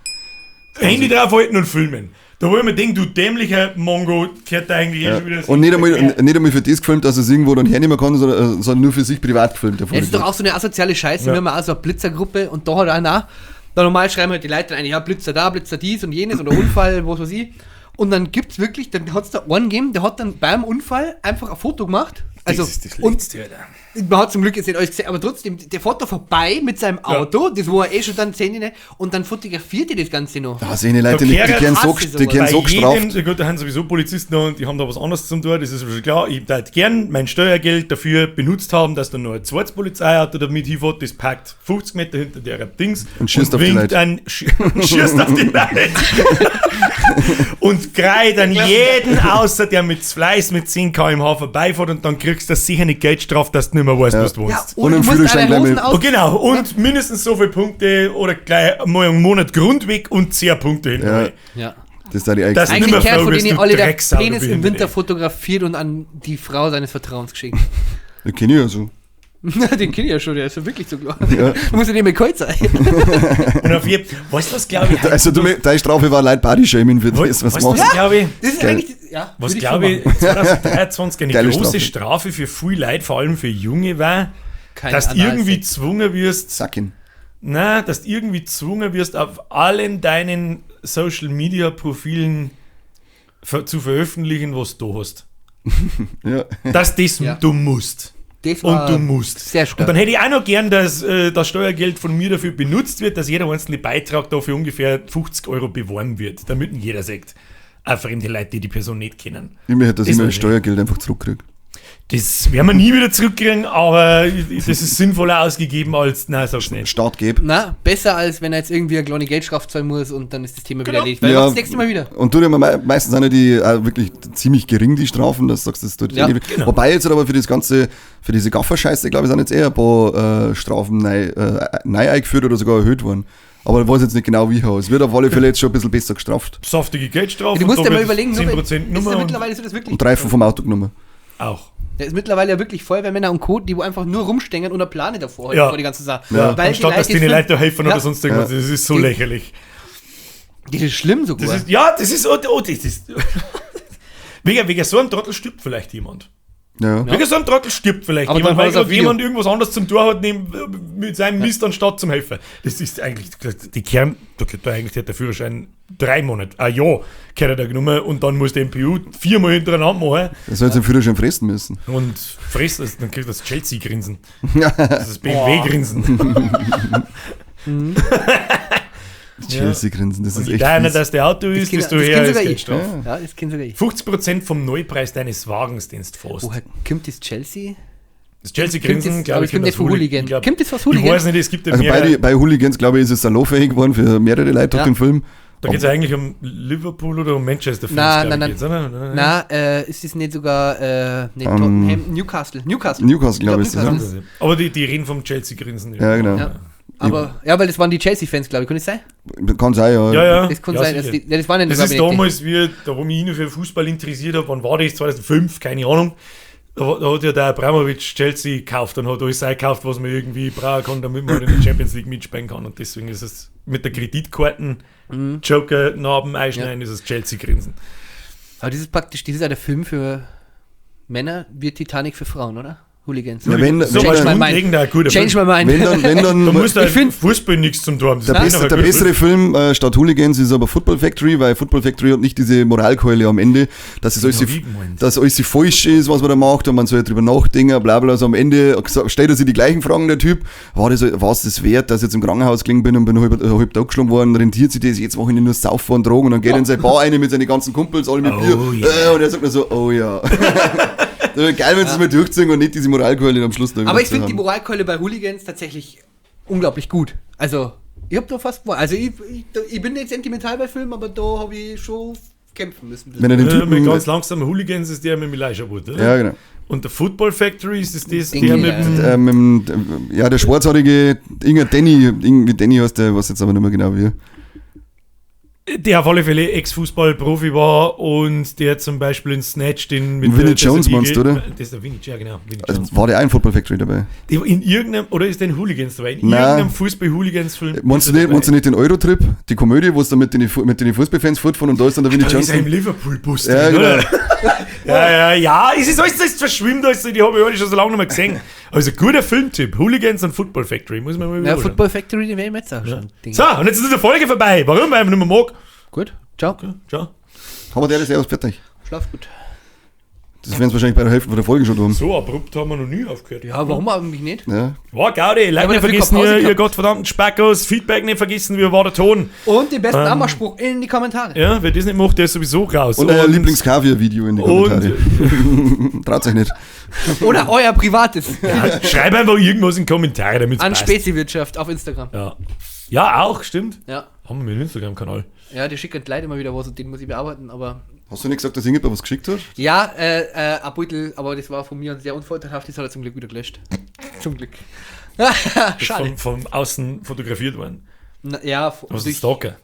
Handy draufhalten und filmen. Da wo ich mir denke, du dämlicher Mongo, kehrt da eigentlich eh Ja. schon wieder das Und nicht einmal, her. nicht einmal für das gefilmt, dass er es irgendwo dann hernehmen kann, sondern nur für sich privat gefilmt. Der Das ist doch auch so eine asoziale Scheiße. Ja. Wir haben ja auch so eine Blitzergruppe und da hat einer, da normal schreiben halt die Leute dann ein, ja, Blitzer da, Blitzer dies und jenes oder Unfall, was weiß ich. Und dann gibt's wirklich, dann hat's da einen gegeben, der hat dann beim Unfall einfach ein Foto gemacht, Also, das ist das und Letzte, Alter. man hat zum Glück jetzt nicht alles gesehen, aber trotzdem, der fährt da vorbei mit seinem Auto, das war er eh schon dann 10, und dann fotografiert er das Ganze noch. Da sehen die Leute nicht, die kehren kehren so, hasse die kehren Bei so gestraft. jedem, gut, da haben sowieso Polizisten und die haben da was anderes zum tun, das ist schon klar. Ich würde gern mein Steuergeld dafür benutzt haben, dass da noch ein zweites Polizeiauto damit hinfährt, das parkt 50 Meter hinter der Dings Und schießt auf die winkt Leute. Dann, schießt auf die Leute. Und kreit an jeden außer der mit Fleiß mit 10 km/h vorbeifährt und dann kriegst du sicher eine Geldstrafe, dass du nicht mehr weißt, Ja. was du Ja, wohnst. und Und du einen musst Führerschein deine gleich Hosen mit. aus. Oh, genau, und mindestens so viele Punkte oder gleich mal einen Monat Grundweg und 10 Punkte hinten. Ja. Ja. Das ist da die Das eigene. nimmer Eigentlich Kerl, froh von bist, denen du alle der Drecksau, du Penis im Behinderte. Winter fotografiert und an die Frau seines Vertrauens geschickt. Das kenne ich ja so. Den kenne ich ja schon, der ist ja wirklich so klar. Ja. Du musst ja nicht mehr kalt sein. Und auf jeden weißt du was, glaube ich? Also du, deine Strafe war leid Body-Shaming für das, was weißt du du, machst. was glaube ich? Das ist Geil. eigentlich, ja. Was würde ich glaube schon ich, machen. 2023 eine Geile große Strafe. Strafe für viel Leute, vor allem für Junge war, Kein dass du Analsex. irgendwie gezwungen wirst, Sacken. na, dass du irgendwie gezwungen wirst, auf allen deinen Social Media Profilen zu veröffentlichen, was du hast. Ja. Dass das Ja. du musst. Das Und war du musst. Sehr stark. Und dann hätte ich auch noch gern, dass das Steuergeld von mir dafür benutzt wird, dass jeder einzelne Beitrag dafür ungefähr 50 Euro beworben wird, damit ihn jeder sagt. Auch fremde Leute, die die Person nicht kennen. Ich möchte, dass Das ich mein weiß ich. Steuergeld einfach zurückkriege. Das werden wir nie wieder zurückkriegen, aber das ist sinnvoller ausgegeben als, nein, sag's nicht. Staat geb. Na, besser als wenn er jetzt irgendwie eine kleine Geldstrafe zahlen muss und dann ist das Thema wieder Genau. erledigt. Weil Ja. ja. das nächste Mal wieder. Und tut ja meistens auch nicht die, auch wirklich ziemlich gering die Strafen, dass du sagst, das tut Ja, eh nicht weh. genau. Wobei jetzt aber für das ganze, für diese Gafferscheiße, glaube ich, sind jetzt eher ein paar Strafen neu eingeführt oder sogar erhöht worden. Aber ich weiß jetzt nicht genau, wie. Es wird auf alle Fälle jetzt schon ein bisschen besser gestraft. Saftige Geldstrafe. Du musst und ja da mal wird überlegen, nur 10% weil- ist Nummer ja und mittlerweile so, dass wirklich. Und Reifen vom Auto genommen. auch. Da ist mittlerweile ja wirklich Feuerwehrmänner und Co., die wo einfach nur rumstängen und eine Plane davor halten Ja. vor die ganze Sache. Ja. Weil Anstatt, dass die Leute da helfen Ja. oder sonst irgendwas. Ja. Das ist so Die- lächerlich. Das ist schlimm sogar. Das ist, ja, das ist, oh, oh, das ist wegen so einem Trottel stirbt vielleicht jemand. Ja. Wegen so einem Trottel stirbt vielleicht Aber jemand, dann weil war es auf gerade Video. jemand irgendwas anderes zum Tor hat, neben, mit seinem Mist anstatt zum Helfen. Das ist eigentlich, die Kern, da könnte eigentlich der Führerschein 3 Monate, ein Jahr, gehört er da genommen und dann muss der MPU 4-mal hintereinander machen Er soll jetzt den Führerschein fressen müssen. und frisst das, dann kriegt das Chelsea-Grinsen. Das ist BMW-Grinsen. Chelsea-Grinsen, das Und ist je echt. kleiner fies. dass der Auto ist, kenn- desto das höher kenn ist sogar ich. Geldstrafe. Ja, das kenn sogar ich. 50% vom Neupreis deines Wagens, den du fährst. Woher kommt das Chelsea? Das Chelsea-Grinsen, Kommt das- glaube aber ich, es kommt nicht von aus Hooligan. Ich glaub, Kommt das aus Ich Hooligan? weiß nicht, es gibt ja Also bei, mehrere. die, bei Hooligans, glaube ich, ist es salonfähig geworden für mehrere Leute durch Ja. den Film. Da geht es eigentlich um Liverpool oder um Manchester Fans, Na, glaub na, ich, na. geht's, oder? Nein, Na, ist das nicht sogar nee, Tottenham, Newcastle? Newcastle. Newcastle, glaube ich, ist das, ja. nein. Aber die reden vom Chelsea-Grinsen. Ja, genau. Ja. Aber, ja, weil das waren die Chelsea-Fans, glaube ich. Kann das sein? Kann sein, ja. Ja, ja. Das kann ja, sein. Dass sicher. die, ja, das waren ja Das glaub ist ich, nicht die. damals, wie, da wo mich für Fußball interessiert habe, wann war das? 2005, keine Ahnung. Da hat ja der Abramovic Chelsea gekauft und hat alles gekauft, was man irgendwie brauchen kann, damit man halt in der Champions League mitspielen kann. Und deswegen ist es mit der Kreditkarten Joker-Narben einschneiden, ist es Chelsea-Grinsen. Aber das ist praktisch, das ist ja der Film für Männer, wie Titanic für Frauen, oder? Hooligans. Ja, wenn, So wenn, was Change my mind. grundlegend ein guter Change Film. my mind. wenn dann, wenn dann Da muss da Ich find- Fußball nichts zum tun haben. Das Der, ist beste, einfach der ein guter bessere Film statt Hooligans ist aber Football Factory, weil Football Factory hat nicht diese Moralkeule am Ende, dass es alles, hab ich gemeint. dass alles falsch ist, was man da macht und man soll ja drüber nachdenken, bla bla. Also am Ende stellt er sich die gleichen Fragen, der Typ. War das, war's das wert, dass ich jetzt im Krankenhaus gelegen bin und bin halb totgeschlagen worden? Rentiert sich das? Jetzt mache ich nur Saufen und Drogen und dann geht er in seine Bar rein mit seinen ganzen Kumpels, alle mit Oh Bier. yeah. Und er sagt nur so, oh ja. Das wär geil, wenn sie es mal durchziehen und nicht diese Moralkeule am Schluss noch Aber wieder ich finde die zu haben. Moralkeule bei Hooligans tatsächlich unglaublich gut. Also, ich hab da fast. Also, ich bin nicht sentimental bei Filmen, aber da habe ich schon kämpfen müssen. Wenn er den Film. Typen, Mit ganz langsam Hooligans ist der mit dem Elijah Wood, oder? ja, genau. Und der Football Factory ist das, das Ding, der mit ja. dem. Ja, der schwarzhaarige Inga Danny, irgendwie Danny heißt der, weiß jetzt aber nicht mehr genau wie. Der auf alle Fälle Ex-Fußballprofi war und der zum Beispiel in Snatch den mit Vinnie der Jones meinst du, oder? Das ist der Vinnie, ja genau. Vinnie Also, Jones. war der auch in Football Factory dabei? Die in irgendeinem, oder ist der in Hooligans dabei? In Nein. irgendeinem Fußball-Hooligans-Film. Meinst du, ist er nicht, meinst du dabei. nicht den Eurotrip, die Komödie, wo es dann mit den, mit den Fußballfans fortfahren und da ist dann der Vinnie Da Jones? ist er im Liverpool-Bus Ja, drin, genau. oder? Ja, ja, ja, es ist alles, das verschwimmt alles, die habe ich alle schon so lange nicht mehr gesehen. Also guter Filmtipp, Hooligans und Football Factory, muss man mal Ja, wieder anschauen. Football Factory, den werde ich mir jetzt auch schon. Ding. So, und jetzt ist die Folge vorbei. Warum? Weil man nicht mehr mag. Gut, ciao. Ciao. Aber der ist ja fertig. Schlaf gut. Das werden sie wahrscheinlich bei der Hälfte von der Folge schon tun. So abrupt haben wir noch nie aufgehört. Ja, warum eigentlich nicht? Ja. War Gaudi, Like aber nicht dafür vergessen, keine Pause ihr gehabt. gottverdammten Spackos, Feedback nicht vergessen, wie war der Ton? Und den besten Anmachspruch in die Kommentare. Ja, wer das nicht macht, der ist sowieso raus. Und euer Lieblingskaviar-Video in die Kommentare. Traut euch nicht. Oder euer privates. Schreib einfach irgendwas in die Kommentare, damit es An passt. Speziwirtschaft auf Instagram. Ja. Ja, auch, stimmt. Ja. Haben wir einen Instagram-Kanal. Ja, die schicken die Leute immer wieder was und den muss ich bearbeiten, aber. Hast du nicht gesagt, dass irgendjemand was geschickt hat? Ja, ein Beutel, aber das war von mir sehr unvorteilhaft, das hat er zum Glück wieder gelöscht. Zum Glück. Schade. Von außen fotografiert worden. Na, ja, Was ist ein Stalker?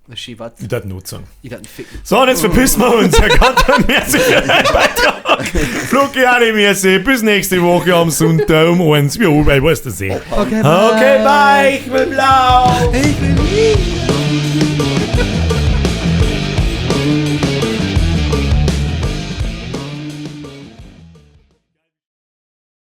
Na, schön, was? Ich darf not sagen. Ich darf ihn ficken. So, und jetzt verpissen wir uns. Herr Kanton, merci für deinen Beitrag. Fluki, Adi, merci. Bis nächste Woche am Sonntag um 1. Wie oben, ich weiß das eh. Okay, Okay, bye. Ich will blau. Ich will nie.